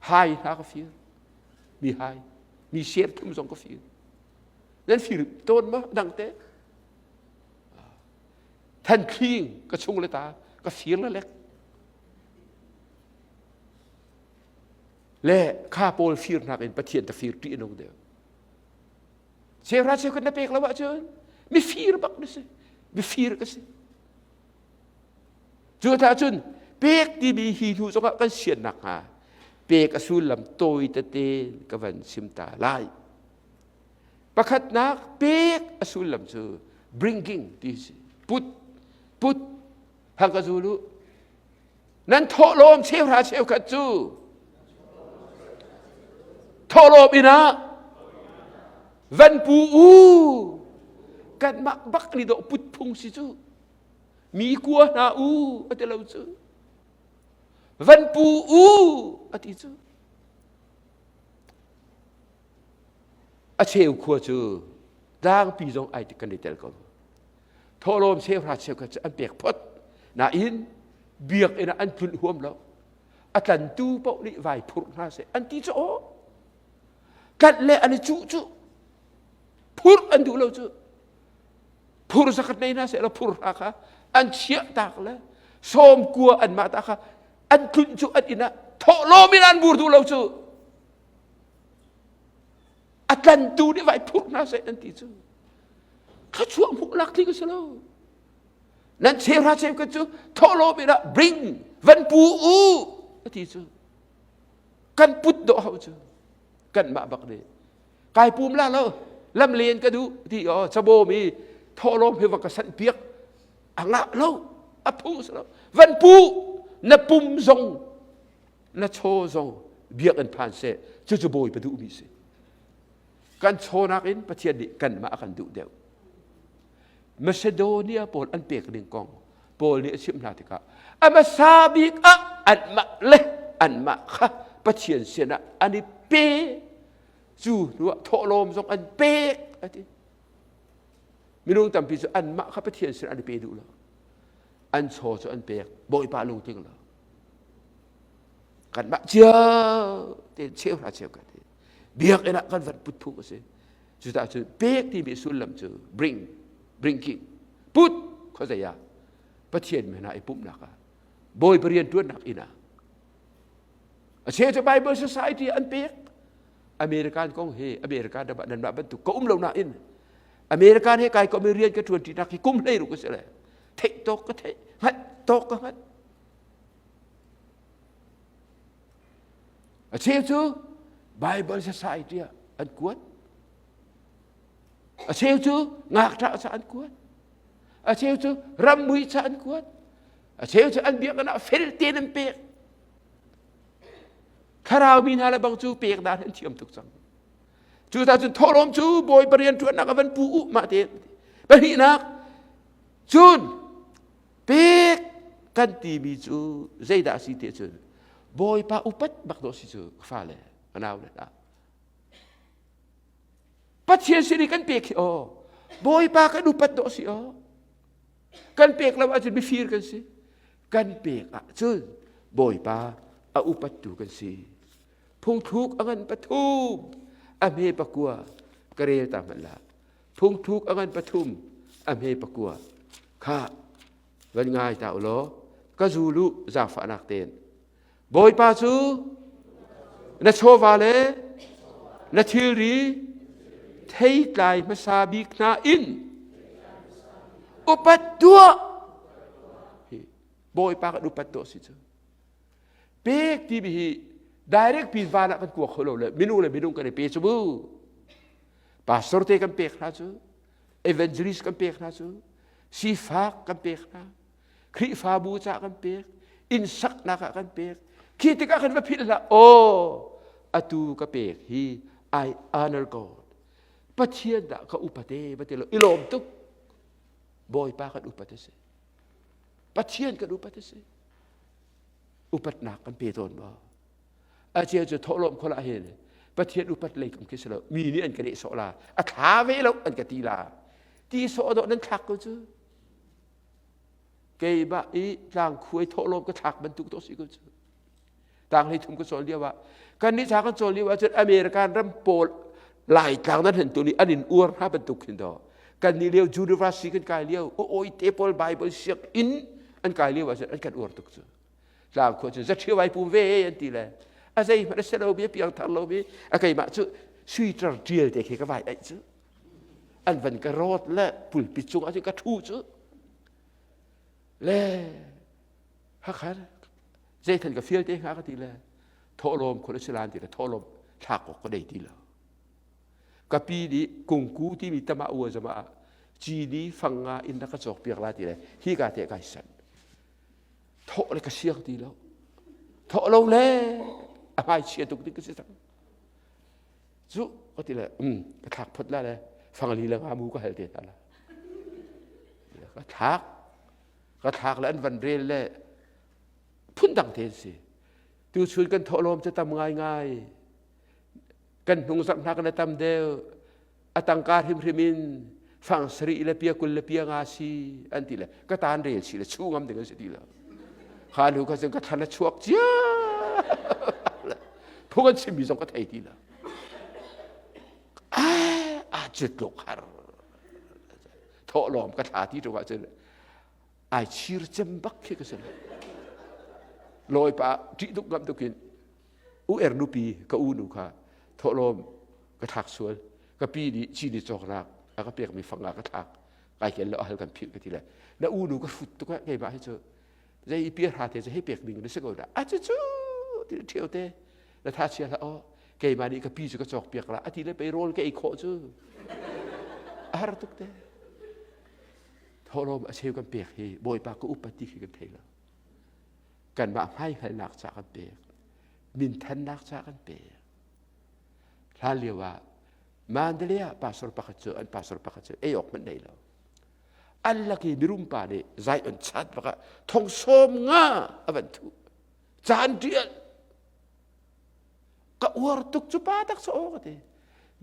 hai hna ka fir mi hai mi ser thum zong ka fir nan fir tawn maw dang te than thling ka chung le ta ka fir le lek Le kha pawl firnak in Pathian ta fir ṭih a nung deuh. Cheuhra cheukhat na pek lo ahcun mifir bak na si. Mifir ka si. Cu ta cun pek timi hi hnu zongah kan sian nakhnga pek a sullam tawi tete ka van chim ta lai. Pakhatnak pek a sullam cu bringing ti si. Put, put, hang ka zul u. Nan thawhlawm cheuhra cheukhat cu thawhlawm inn ah van pu u kanmah bak nih dawh put phung si cu mi kua hna u a ti lo cu van pu u a ti cu a cheu khua cu tlangpi zong ai kan i tel ko thawhlawm cheuhra cheukhat cu an pek phot nain biakinn ah an tlunh huam lo a tlantu paoh nih vai phurh hna seh an ti cu aw tlanh le an i cuh cu phurh an duh lo cu phur zakhat nei hna seh law phur hna kha an chiah tak le sawm kua an mah ta kha an tlunh cu an inn ah thawhlawm in an bur duh lo cu a tlantu nih vai phurh hna seh an ti cu thluachuah hmuh lak tling a si lo nan cheuhra cheukhat cu thawhlawm in ah bring van pu u a ti cu. Kan put dawh hau cu. Kan mah bak nih. Kai pum la lo. Lam len ka duh ti o cabawm i thawhlawm hi va ka sanh piak. A ngah lo. A phu lo. Van pu na pum zong na chaw zong biakinn phan seh. Cucu Bawipa duhmi si. Kan chaw nakin Pathian nih kanmah a kan duh deuh. Macedonia pawl an pek ning kong Paul nih a chimh hna tikah a hmasa bik ah anmah le anmah kha Pathian sinah an i pe cu hnuah thawhlawm zong an pek a ti. Minung tampi cu anmah kha Pathian sinah an i pe duh lo. An chaw cu an pek Bawipa lungtling lo. Kanmah cio tein cheuhra cheu kan ti. Biakinn ah kan van put phung a si. Cucaah cun pek timi sullam cu bring, bringing, put khuazei ah Pathian mi hna i pumhnak ah Bawipa rianṭuannak inn ah a cheu cu Bible Society an pek American kong hi American ram ah nanmah bantuk ka um lo nain American he kai kom i rian ka ṭuan ṭinak hi kum hlei ruk a si le theih tawk ka theih hngalh tawk ka hngalh A cheu cu Bible Society ah an kuat. A cheu cu ngakṭah ca an kuat. A cheu cu rammui ca an kuat. A cheu cu an biakinn ah fel tein an pek. Thlarau mi hna le bang cu pek dan an thiam tuk cang. Cu ta cun thawhlawm cu Bawipa rian ṭuannak a van pu u mah te. Pahnihnak cun Pek kan timi cu zeidah a si ti cun Bawipa upat bak dawh si cu ka fale ka nau le hna. Pathian sin i kan pek hi aw Bawipa kan upat dawh si aw kan pek lo ahcun mifir kan si kan pek ahcun Bawipa a upattu kan si phungthluk a ngan pathum a hme pakua ka rel ta hmanh la Phungthluk a ngan pathum a hme pakua kha van ngai ta u law ka zul u zaangfahnak tein. Bawipa cu na chawva le na thilri theitlai hmasa bik hna in upat tuah. Bawipa kan upat tuah si cu. Pek timi hi direct pin van ah kan kua kho lo le minung le minung kan i pe cu mu. Pastor te kan pek hna cu, evangelist kan pek hna cu, sifak kan pek hna, Khrihfabu ca kan pek, inn saknak ah kan pek. Khi tikah kan va philh hlah, oh, atu ka pek hi I honor God. Pathian dah ka upate va ti lo, i lawm tuk. Bawipa kan upat a si. Pathian kan upat a si. Upatnak kan pe tawn maw? A cheu cu thawhlawm khol ah hin Pathian upat lei kam khi si lo mi nih an ka nehsawh la a thla ve lo an ka ti la ti sawh dawh nan thlak ko cu keimah i tlang khuai thawhlawm ka thlak bantuk to si ko cu tang hlei thum ka cawl lio ah kan nih ca kan cawl lio ah cun American ram pawl Laitlang nan hen tu nih an in uar hna bantuk khin do kan nih lio university kan kai lio oi te pawl Bible siak in an kai lio ah cun an kan uar tuk cu tlang khua cu zaṭhio ai pum ve an ti le a zei hmanh a si lo mi a piangthar lo mi a keimah cu sweater ṭial te khi ka vai aih cu an van ka rawt le pulpit cung ah cun ka ṭhu cu le hakhan zeithan ka fial te hnga ka ti le thawhlawm khul a si lan ti le thawhlawm thlak awk ka nei ti lo ka pi nih kungku timi tama ua zama ah cini fanga in na ka cawk piak la ti le hi ka te kai san thawh le ka siang ti lo thawh lo le a hmai chia tuk ding ka si cang cu ka ti le um ka thlak phot la le fangli le nga mu ka hal te hna la ka thlak ka thlak le an van rel le phun dang te si tu chun kan thawhlawm cu tam ngai ngai kan hnung zarh hna kan tam deuh a tangka hrimhrim in fang sarih le pia kul le pia nga si an ti le ka tan rel si le chu ngam ding an si ti lo kha nu kha cun ka thlan a chuak cia phung an chimmi zong ka thei ti lo a cu tluk har thawhlawm ka thla ti ṭung ahcun ai chir cem bak khi ka si lawi pa ṭih tuk ngam tukin u er nupi ka u nu kha thawhlawm ka thlak sual ka pi nih cini cawknak a ka pekmi fang ah ka thlak kai kel lo a hal kan philh ka ti le na u nu ka hrut tuk ah keimah hi cu zei i pia hra te cu hei pek ding na si ko dah a cu cu ti ṭheo te. Na tha chia hlah aw. Keimah nih ka pi cu ka cawk piak la. A ti le pei rawl ka ei khawh cu. A har tuk te. Thawhlawm a cheu kan pek hi Bawipa ka upat ti khi kan thei lo. Kanmah hmaihngalnak ca kan pek. Minthannak ca kan pek. Hlan lio ah Mandalay ah pastor pakhat cu an pastor pakhat cu ei awk hmanh nei lo. An lak i mirum pa nih Zion chat bak ah thong sawm nga a van thuh. Caan ṭial. Ka uar tuk cu pa tak sa aw ka ti.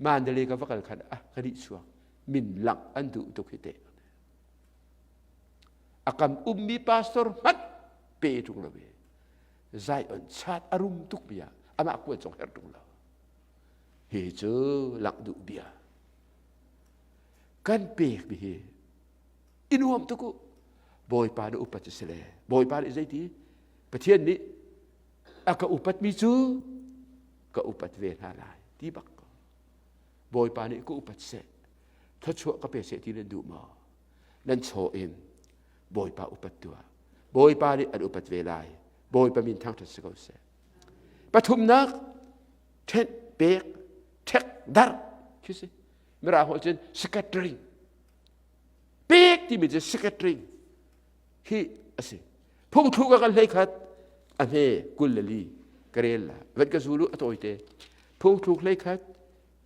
Mandalay ka va kal khan ah ka nih chuak. Min langh an duh tuk hi te. A kam ummi pastor hmanh pe ṭung lo i Zion chat a rum tuk mi ah amah kuat zong herh ṭung lo. Hi cu langh duh bia. Kan pek mi hi i nuam tuk u. Bawipa na upat cu si le Bawipa nih zeiti? Pathian nih a ka upat mi cu ka upat ve hna lai ti bak ko. Bawipa nih ka upat seh, thluachuah ka pe seh ti nan duh maw? Nan chaw in Bawipa upat tuah. Bawipa nih an upat ve lai. Bawipa min thangṭhat si ko seh. Pathumnak ṭhenh pek ṭhek darh khi si. Mirang holh cun scattering. Pek timi cu scattering hi a si. Phungthluk ah kan hlei khat a hme 24 ka rel la. Van ka zulu a tawite. Phungthluk hlei khat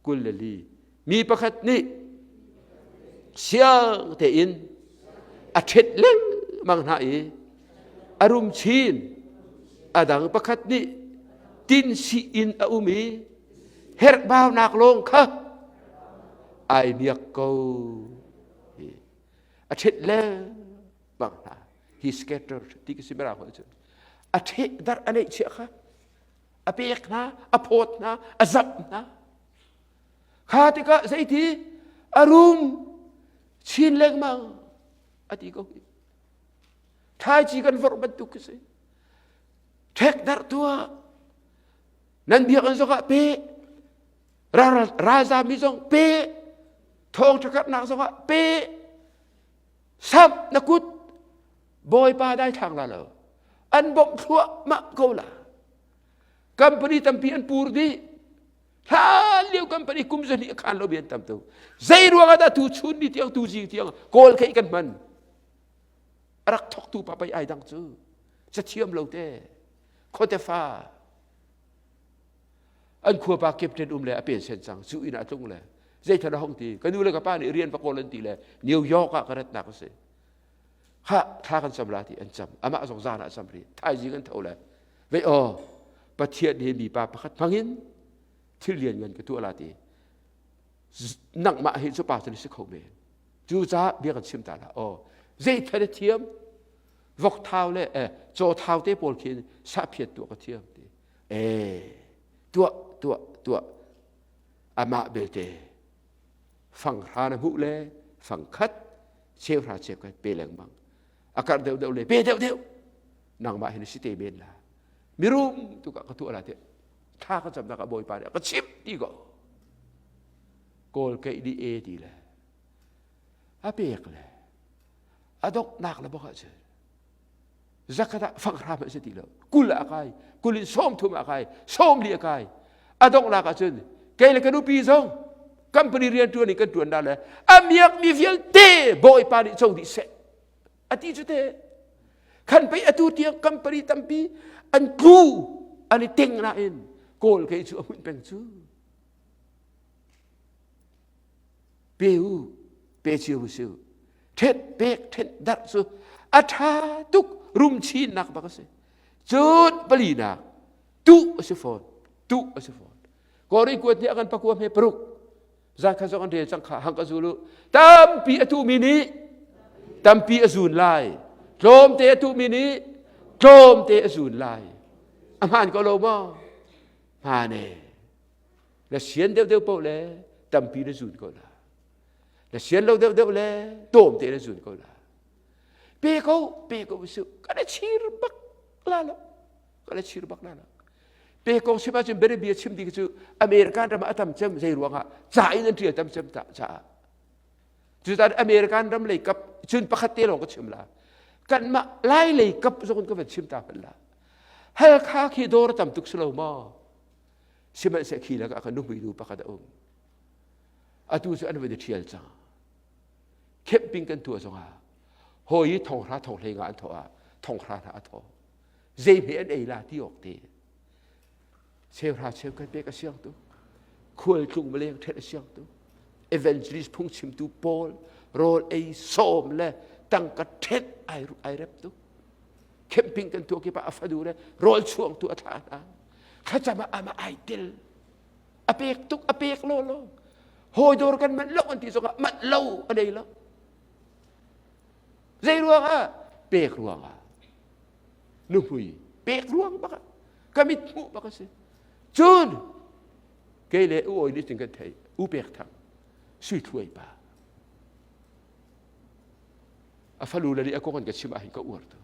24. Mi pakhat nih siang tein a ṭhet lengmang hna i a rum chin a dang pakhat nih tinsi in a um i herhbaunak lawng kha ai miak ko a ṭhet lengmang hna he scatter ti ka si mirang holh cun a ṭheh darh a neih chiah kha a pek hna a phawt hna a zamh hna Kha tikah zeiti a rum chin lengmang a ti ko hi. Thlaici kan vorh bantuk khi si. Ṭhek darh tuah. Nan biakinn zongah pe. Ralzami zong pe. Thawngṭha karhnak zongah pe. Samh na kut Bawipa dai thlang la lo. An bawmh thluahmah ko la. Company tampi an pur dih. Hlan lio company kum zahnih a khan lo mi an tam tuk. Zei ruang ah dah tu chun ni tiang tu zing tiang kawl kheih kan hman? A rak thawktu pa pei ai dang cu. Cathiam lo te. Khuate fa. An khua pa captain um le a pensen cang. Cu inn ah tlung le zei than a hong ti. Ka nu le ka pa nih rian va kawl an ti le New York ah ka ratnak a si. Ha thla kan cam la ti an cam. Amah zong zan ah cam rih. Thaizing an tho le Vei aw, Pathian hi mipa pakhat hmangin thil lianngan ka tuah la ti. Nangmah hi cu pa cu na si kho men. Cucaah bia kan chim ta la. Aw, zei thal a thiam? Vok thau le eh, caw thau te pawl khin sahphiat tuah ka thiam ti. Eh, tuah, tuah, tuah. Amah belte fang hra na hmuh le fang khat cheu hra cheu khat pe lengmang. A karh deuh deuh le pe deuh deuh. Nangmah hin si te men la mirum tu ka tuah la te thla ka camnak ah bawipa nih a ka chimh ti ko kawl keih di e ti le a pek le a doknak le bok ahcun zakhat ah fanghram a si ti lo 20 ah kai 20 in 30 ah kai 40 a kai a donghnak ahcun kei le ka nupi zong company rian ṭuan in kan ṭuan dah le a miak mi vialte bawipa nih co dih seh A ti cu te khan pei atu tiang company tampi an tlu an i ting nain kawl kei cu a hmunh peng cu pe u pe cio u si ṭhet pek ṭhet darh cu a ṭha tuk rum chinnak bak a si cun palinak tuh a si fawn tuh a si fawn kori kuat nih a kan pakua hme paruk Zan khat zong an rel cang kha hang ka zul u. Tampi a tuhmi nih tampi a zun lai. Tlawmte a tuhmi nih tlawmte a zun lai. A hmaan ko lo maw? Hmaan e. Na sian deuhdeuh paoh le tampi na zun ko la. Na sian lo deuhdeuh le tlawmte na zun ko la. Pe ko, pe ko su. Kan i chir bak la lo. Kan i chir bak la lo. Pe kong chim ahcun bianabia chim ding cu American ram ah a tam cem zei ruangah ca in an ṭial tam cem caah. Cucaah American ram lei kap cun pakhat te lawng ka chim la. Kanmah Lai lei kap zong in ka van chim ta hmanh la. Halkha khi dawr tam tuk si lo maw? Sihmanhseh khi lakah khan nuhmui nu pakhat a um. Atu cu an van i ṭhial cang. Camping kan tuah zongah hawi i thonghra thonghlei nga an thawh ah thonghra hna a thaw. Zeihme an ei la ti awk te. Cheuhra cheukhat pek a siang tu. Khualtlung maleng ṭhet a siang tu. Evangelist phungchimtu pawl rawl ei sawm le tangka ṭhet ai ai rep tu. Camping kan tuah kip ah a fanu le rawl chuang tu a thlah hna. Thlacam ah amah ai tel. A pek tuk a pek law law. Hawi dawr kan manh lo an ti zongah manh lo a nei lo. Zei ruangah? Pek ruangah. Nuhmui pek ruang bak ah ka mit hmuh bak a si. Cun kei le u oi nih cun kan theih u pek thang sui thluai pa a falu le nih a kong an ka chim ah hin ka uar tu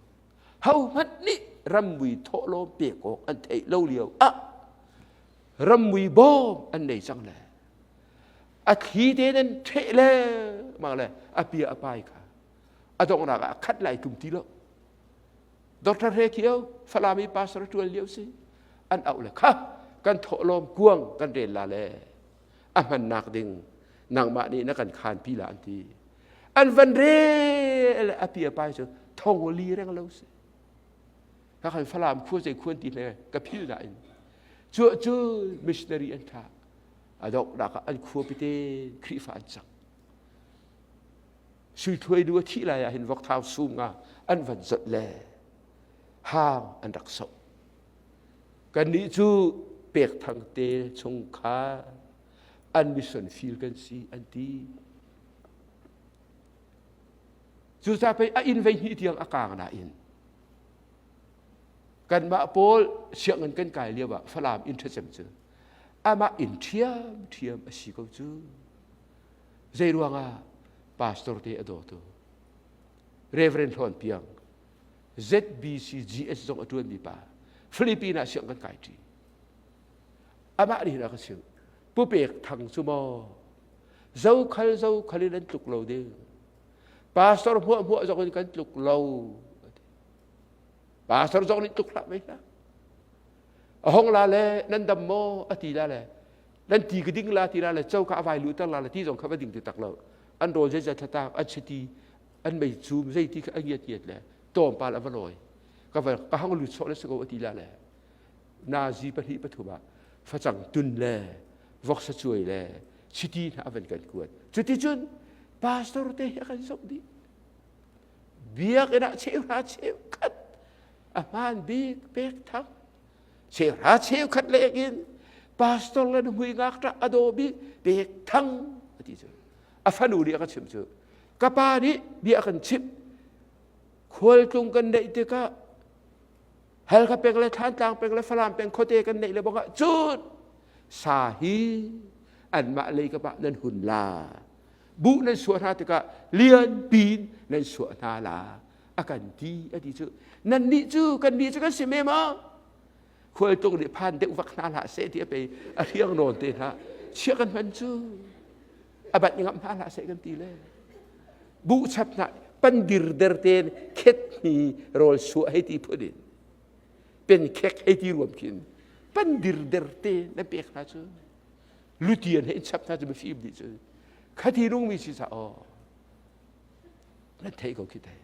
ho hmanh nih rammui thawhlawm pek awk an theih lo lio ah rammui bawm an nei cang le a thli te nan ṭheh le mang le a pia a pai kha a donghnak ah khat lai tum ti lo Dr. Hre Kio Falam i pastor ṭuan lio si an auh le kha kan thawhlawm kuang kan rel la le a hmannak ding nangmah nih na kan khan pi la an ti an van rel a pia pai cu thong li reng lo si ka kan Falam khua zei khuan ti hle ka phil na in cu cu missionary an tha a dok dak an khua pite Khrihfa an cang Sui Thluai nu a thih lai ah hin vokthau sum nga an van zawt le hang an rak soh. Kannih cu pekthang te chungkhar an mission field kan si an ti. Cucaah pei a inn vei hnih tiang a kaang nain kanmah pawl sianginn kan kai lio ah Falam inn ṭhacem cu amah inn ṭhiamṭhiam a si ko cu. Zei ruangah pastor te a dawtu Reverend Hlawn Piang ZBCGS zong a ṭuanmi pa Philippine ah siang kan kai ṭi. Amah nih a ka chimh Pupek Thang cu maw zokhal zokhal in an tluk lo ding pastor hmuah hmuah zong in kan tluk lo pastor zong nih tluk hlah mei hlah a hong la le nan dam maw a ti la le nan ti ka ding la ti la le cho kha a vai luhter la le ti zong kha va ding ti tak lo an rawl zeizat thlatak an chiti an mei cum zei ti kha a ngiat ngiat le tawmpal a va lawi ka va ka hang lut sawh le siko a ti la le nazi pahnih pathum ah facang tun le voksa cuai le chiti hna a van kan kuat cuticun pastor te hi a kan zoh dih biakinn ah cheuhra cheukhat a hmaan bik pek thang Cheuhra cheukhat leng in pastor le nuhmui ngakṭah a daw bik pek thang a ti cu. A fanu nih a ka chimh cu ka pa nih bia a kan chimh khualtlung kan neih tikah Halkha peng le Thlantlang peng le Falam peng khuate kan neih le bangah cun sa hi anmah lei ka nan hun la buh nan suah hna tikah lian pin nan suah hna la a kan ti a ti cu nan nih cu kan nih cu kan si me maw khualtung nih phan deuh vak hna hlah seh ti a pe a hriang nawn te hna chia kan hman cu a bat ngam hna hlah seh kan ti le buh chap hna pandir der ten khet ni rawl suah hei ti phun in pen khek hei ti ruam khin pandir der te na pek hna cu lutian hei chap hna cu mifim nih cu khati nung mi si sa aw nan theih ko khi te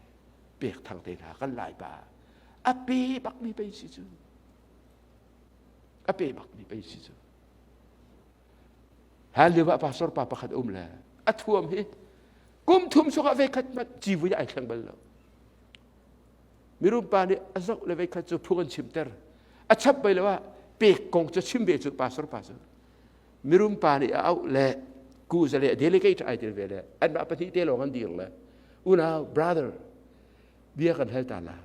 pek thang te hna kan lai pa a pe bak mi pei si cu a pe bak mi pei si cu hlan lio ah pastor pa pakhat um le a thuam hi kum thum sungah ve khat hmanh civui ai thleng bal lo mirum pa nih a zoh le ve khat cu phung an chimter a chap bai lo ah pek kong cu chim ve cu pastor pa cu mirum pa nih a auh le kuza le delegate ai tel ve le anmah pahnih te lawng an dir le unau brother bia kan hal ta la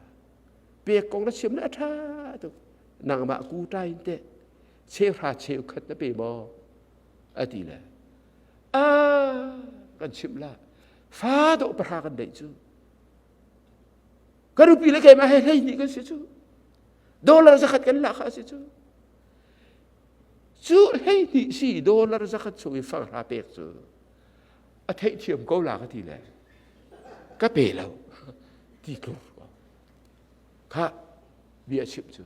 pek kong na chim le a ṭha tuk nangmah ku ṭai in teh cheuhra cheukhat na pe maw a ti le a kan chimh la fa dawh pahra kan deih cu ka nupi le keimah he hlei hnih kan si cu dollar zakhat kan lak kha a si cu Cu 12 si dollar zakhat chung i fanghra pek cu a theihthiam ko la ka ti le ka pe lo ti tluk kha bia chimh cu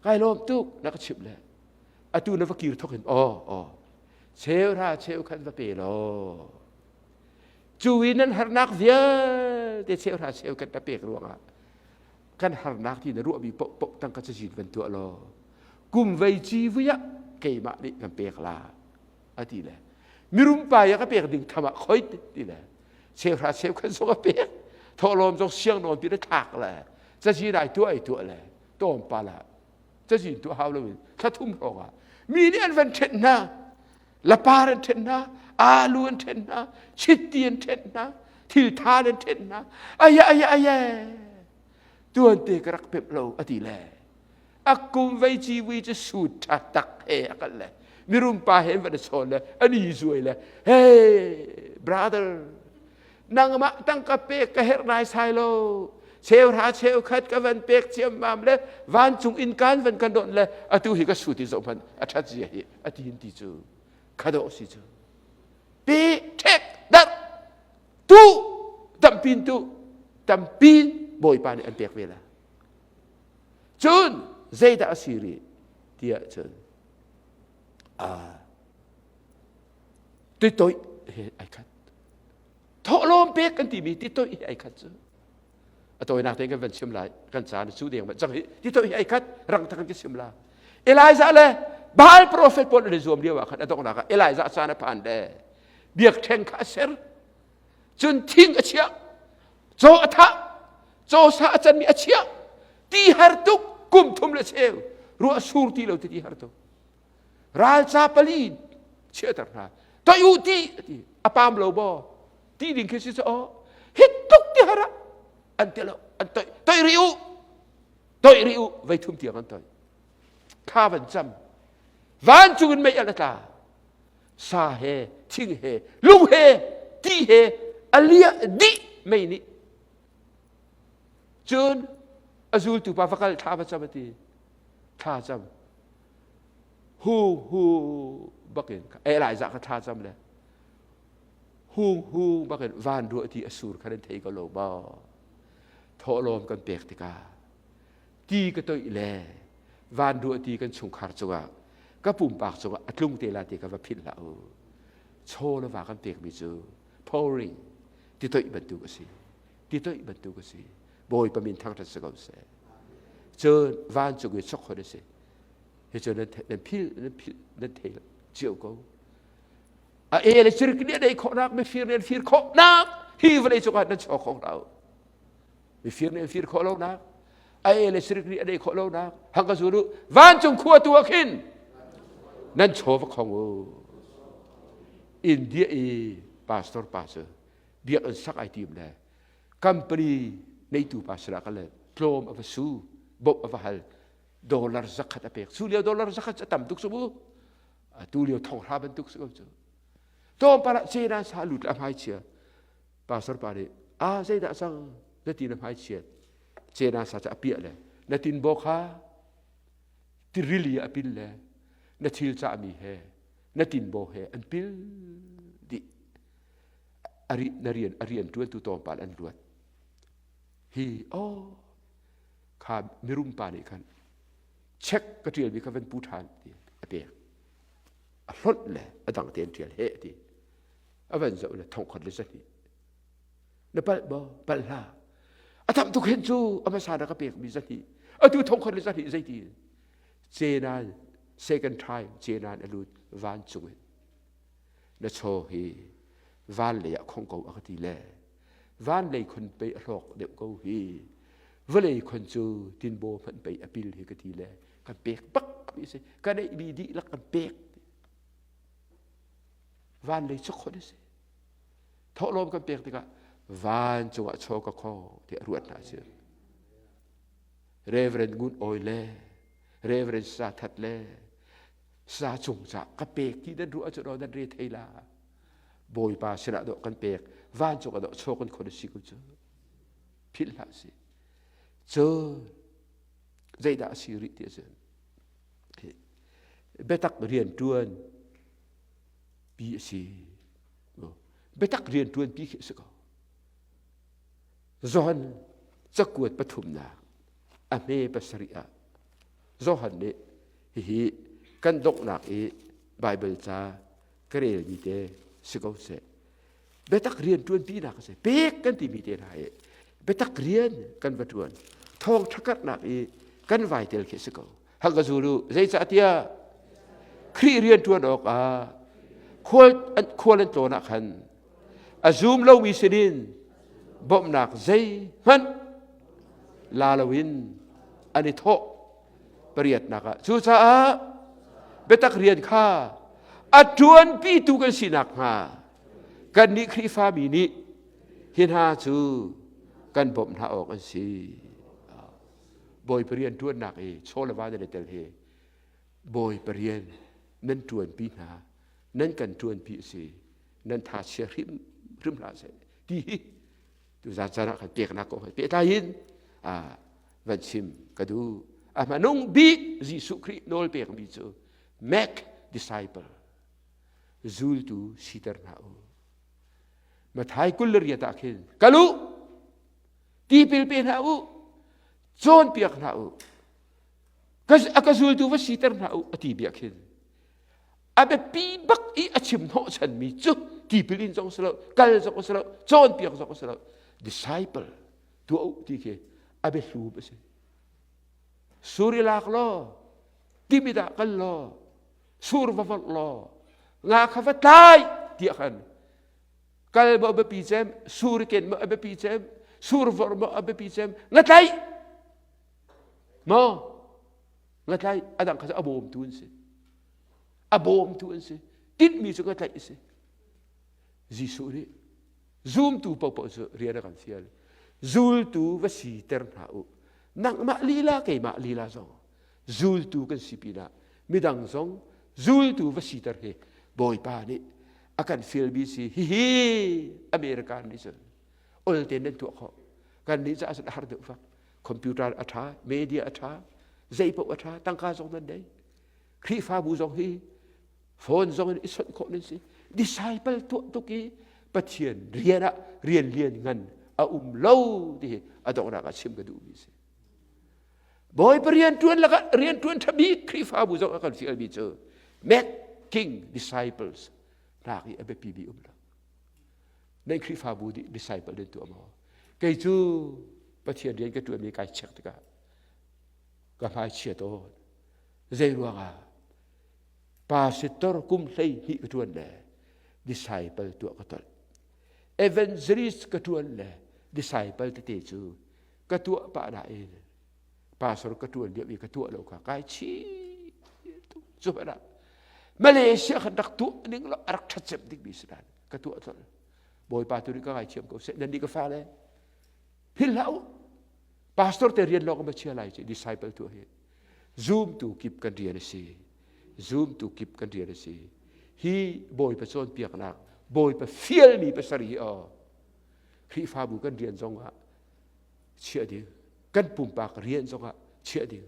kai lawm tuk na ka chimh le. Atu na va kir thok hin aw aw cheuhra cheukhat va pe law cu i nan harnak vialte cheuhra cheukhat na pek ruangah kan harnak ti na ruahmi paohpaoh tangka cazin van tuah law kum vei ci vui ah keimah nih kan pek la a ti le mirum pa ya ka pek ding tham ah khoi ti le cheuhra cheukhat zong a pek thawhlawm zong siang nawn ti le thlak le cazin ai tuah ai tuah le tawm pa la cazin tuah hau loin thla thum hrawng ah mi nih an van ṭhenh hna lapar an ṭhenh hna alu an ṭhenh hna chiti an ṭhenh hna thiltha an ṭhenh hna aya aya aya tuante ka rak pemh lo a ti le a kum vei ci vui cu sut ṭha tak he a kal le mirum pa he van i chawn le an i zuai le hey brother nangmah tangka pek ka herh naisai lo cheuhra cheukhat ka van pek ciammam le vancung in kan van kan donh le atu hi ka su ti zoh hmanh a ṭhat zia hi a ti ti cu khadawh si cu pi ṭhek darh tu tampin tu tampin bawipa nih an pek ve la cun zeidah a si rih tiah cun titoih he ai khat thawhlawm pek kan timi titoih he ai khat cu a tawinak tein kan van chim lai kan caan cu deng cang hi titoih he ai khat rang tak kan chim la Elijah le Baal prophet pawl an i zuam lio ah khan a donghnak ah Elijah caan a phan le biakṭheng kha a ser cun thing a chiah caw a thah caw sa a canmi a chiah ti har tuk kum thum le cheu ruah sur ti lo ti ti har tuk Ralca pali chiahter hna. Toih u ti ti a pam lo maw? Ti ding khi si cu aw. Hit tuk ti har ah an ti lo. An toih. Toih rih u. Toih rih u. Vei thum tiang an toih. Thla van cam. Vancung in mei al a tla. Sa he, thing he, lung he, ti he a liah dih mei nih. Cun a zultu pa va kal thla va cam a ti. Thla cam. Hu hu bakin Elijah kha thla cam le hu hu bakin van ruah ti a sur kha nan thei ko lo maw thawhlawm kan pek tikah ti ka toih le van ruah ti kan chungkhar cungah ka pumpak cungah a tlung te la ti ka va philh hlah u chaw le va kan pekmi cu pouring ti toih bantuk a si ti toih bantuk a si bawipa min thangṭhat si ko seh cun vancung i chokkhon a si hi cu nan phil nan phil nan thei cio ko a e le cirik nih a dei khawhnak mifir nih an fir khawhnak hi vawlei cungah nan chaw kho hlah u mifir nih an fir khawh lonak a e le cirik nih a dei khawh lonak hang ka zul u vancung khua tu ah khin nan chaw va khong u India i pastor pa cu biakinn sak ai tim le company neitu pa sinah kal le tlawm a va su bawmh a va hal dollar zakhat a pek su lio dollar zakhat a tam tuk su mu atu lio thonghra bantuk su ko cu tlawmpal ah cenan sa lut a hmai chia pastor pa nih a zeidah cang na ti na hmai chiat cenan sa cu a piah le na tin bo kha tirili a pil le na thil cahmi he na tinbo he an pil dih na rian a rian ṭuantu tlawmpal an luat hi oh kha mirum pa nih khan check ka ṭialmi kha van pu ṭhan ti a pek a hlonh le a dang te an ṭial he ti a van zoh le thongkhat le zahnih na palh maw palh hlah a tam tuk hen cu a hmasa na ka pekmi zahnih atu thongkhat le zahnih zeiti cenan second time cenan a lut vancung in na chaw hi van lei ah khong ko a ka ti le van lei khon pei a hlawk deuh ko hi vawlei khon cu tinbaw hmanh pei a pil hi ka ti le kan pek bak mi si ka neih mi dihlak kan pek van lei cu khon a si thawhlawm kan pek tikah van cungah chaw ka kho ti a ruat hna si Reverend Ngun Oi le Reverend Sa That le sa cung ca ka pek ti nan ruah cu nan re thei la bawipa sinah dawh kan pek vancung ah dawh chaw kan khon si ku cu philh hlah si cun zeidah a si rih ti a biatak rian ṭuan pi a si biatak rian ṭuan pi khi a si ko Johan cakuat pathumnak a hme pasarih ah Johan nih hihi kan donghnak i Baibal ca ka relmi te si ko seh. Biatak rian ṭuanpinak a si. Pek kan timi te hna hi biatak rian kan va ṭuan. Thawngṭha karhnak i kan vai tel khi si ko. Hang ka zul u. Zeicahtiah Khrih rian ṭuan awkah khual an, khual an tlawn ah khan a zum lomi sinin bawmhnak zeihmanh la loin an i thawh pariatnak ah cucaah biatak rian kha a ṭuanpitu kan si nakhnga kannih Khrihfami nih hi hna cu kan bawmh hna awk an si. Bawipa rian ṭuannak i chaw le va nan i tel hi Bawipa rian nan ṭuanpi hna nan kan ṭuanpi a si nan tha chia hrim hrim hlah seh ti hi tuzan caan ah khan peknak kong he pehtlai in van chim ka duh. A hmanung bik Jesuh Khrih nawl pekmi cu make disciple zultu siter hna u. Mathai 28 ah khin kal u tipil pe hna u cawnpiak hna u a ka zultu va siter hna u a ti bia khin a biapi bak i a chim hnawhchanmi cu tipil in zong si lo kal zong si lo cawnpiak zong si lo disciple tuah u ti khi a biahlum a si. Sur i lak law timit ah kal law sur va vorh law nga kha va tlai tiah khan kal maw biapi cem sur i ken maw a biapi cem sur vorh maw a biapi cem nga tlaih maw nga tlaih a dang kha cu a bawmtu an si a bawmtu an si tinhmi cu nga tlaih a si. Jesuh nih zumtu paohpaoh cu rian a kan fial. Zultu va siter hna u. Nangmah lila keimah lila zong zultu kan si pinah midang zong zultu va siter hi Bawipa nih a kan fialmi si. Hihi American nih cun ol tein nan tuah khawh. Kan nih caah cun a har deuh fak. Computer a ṭha, media a ṭha, zei paoh a ṭha, tangka zong nan nei. Khrihfabu zong hi phone zong in i sonh khawh nan si. Disciple tuah tuk i Pathian rian ah rian lian ngan a um lo ti hi a donghnak ah chim ka duhmi si. Bawipa rian ṭuan lakah rian ṭuan ṭha bik Khrihfabu zong a kan fialmi cu making disciples nak i a biapi bi um lo. Nan Khrihfabu nih disciple nan tuah maw? Kei cu Pathian rian ka ṭuanmi kai check tikah ka hmai chia tawn. Zei ruangah? Pastor kum 12 ka ṭuan le disciple tuah ka tolh. Evangelist ka ṭuan le disciple tete cu ka tuah pah nain pastor ka ṭuan lio i ka tuah lo kha kai chih tuk. Cu hmanh ah Malaysia khan rak tuah ning lo a rak ṭhat cem dingmi si nain ka tuah tlol. Bawipa tu nih ka ngaithiam ko seh. Nan nih ka fale philh hlah u. Pastor te rian lawng ma chia lai ci disciple tuah hi. Zumtu kip kan rian a si. Zumtu kip kan rian a si. Hi Bawipa cawnpiaknak, Bawipa fialmi pasarih hi aw Khrihfabu kan rian zong ah chiah ding, kan pumpak rian zong ah chiah ding.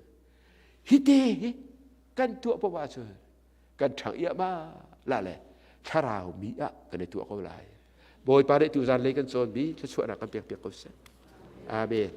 Hi te hi kan tuah poah ahcun kan ṭhang iahmah la le thlarau mi ah kan i tuah ko lai. Bawipa nih tuzan lei kan cawnmi thluachuahnak kan pek piak ko seh. Amen.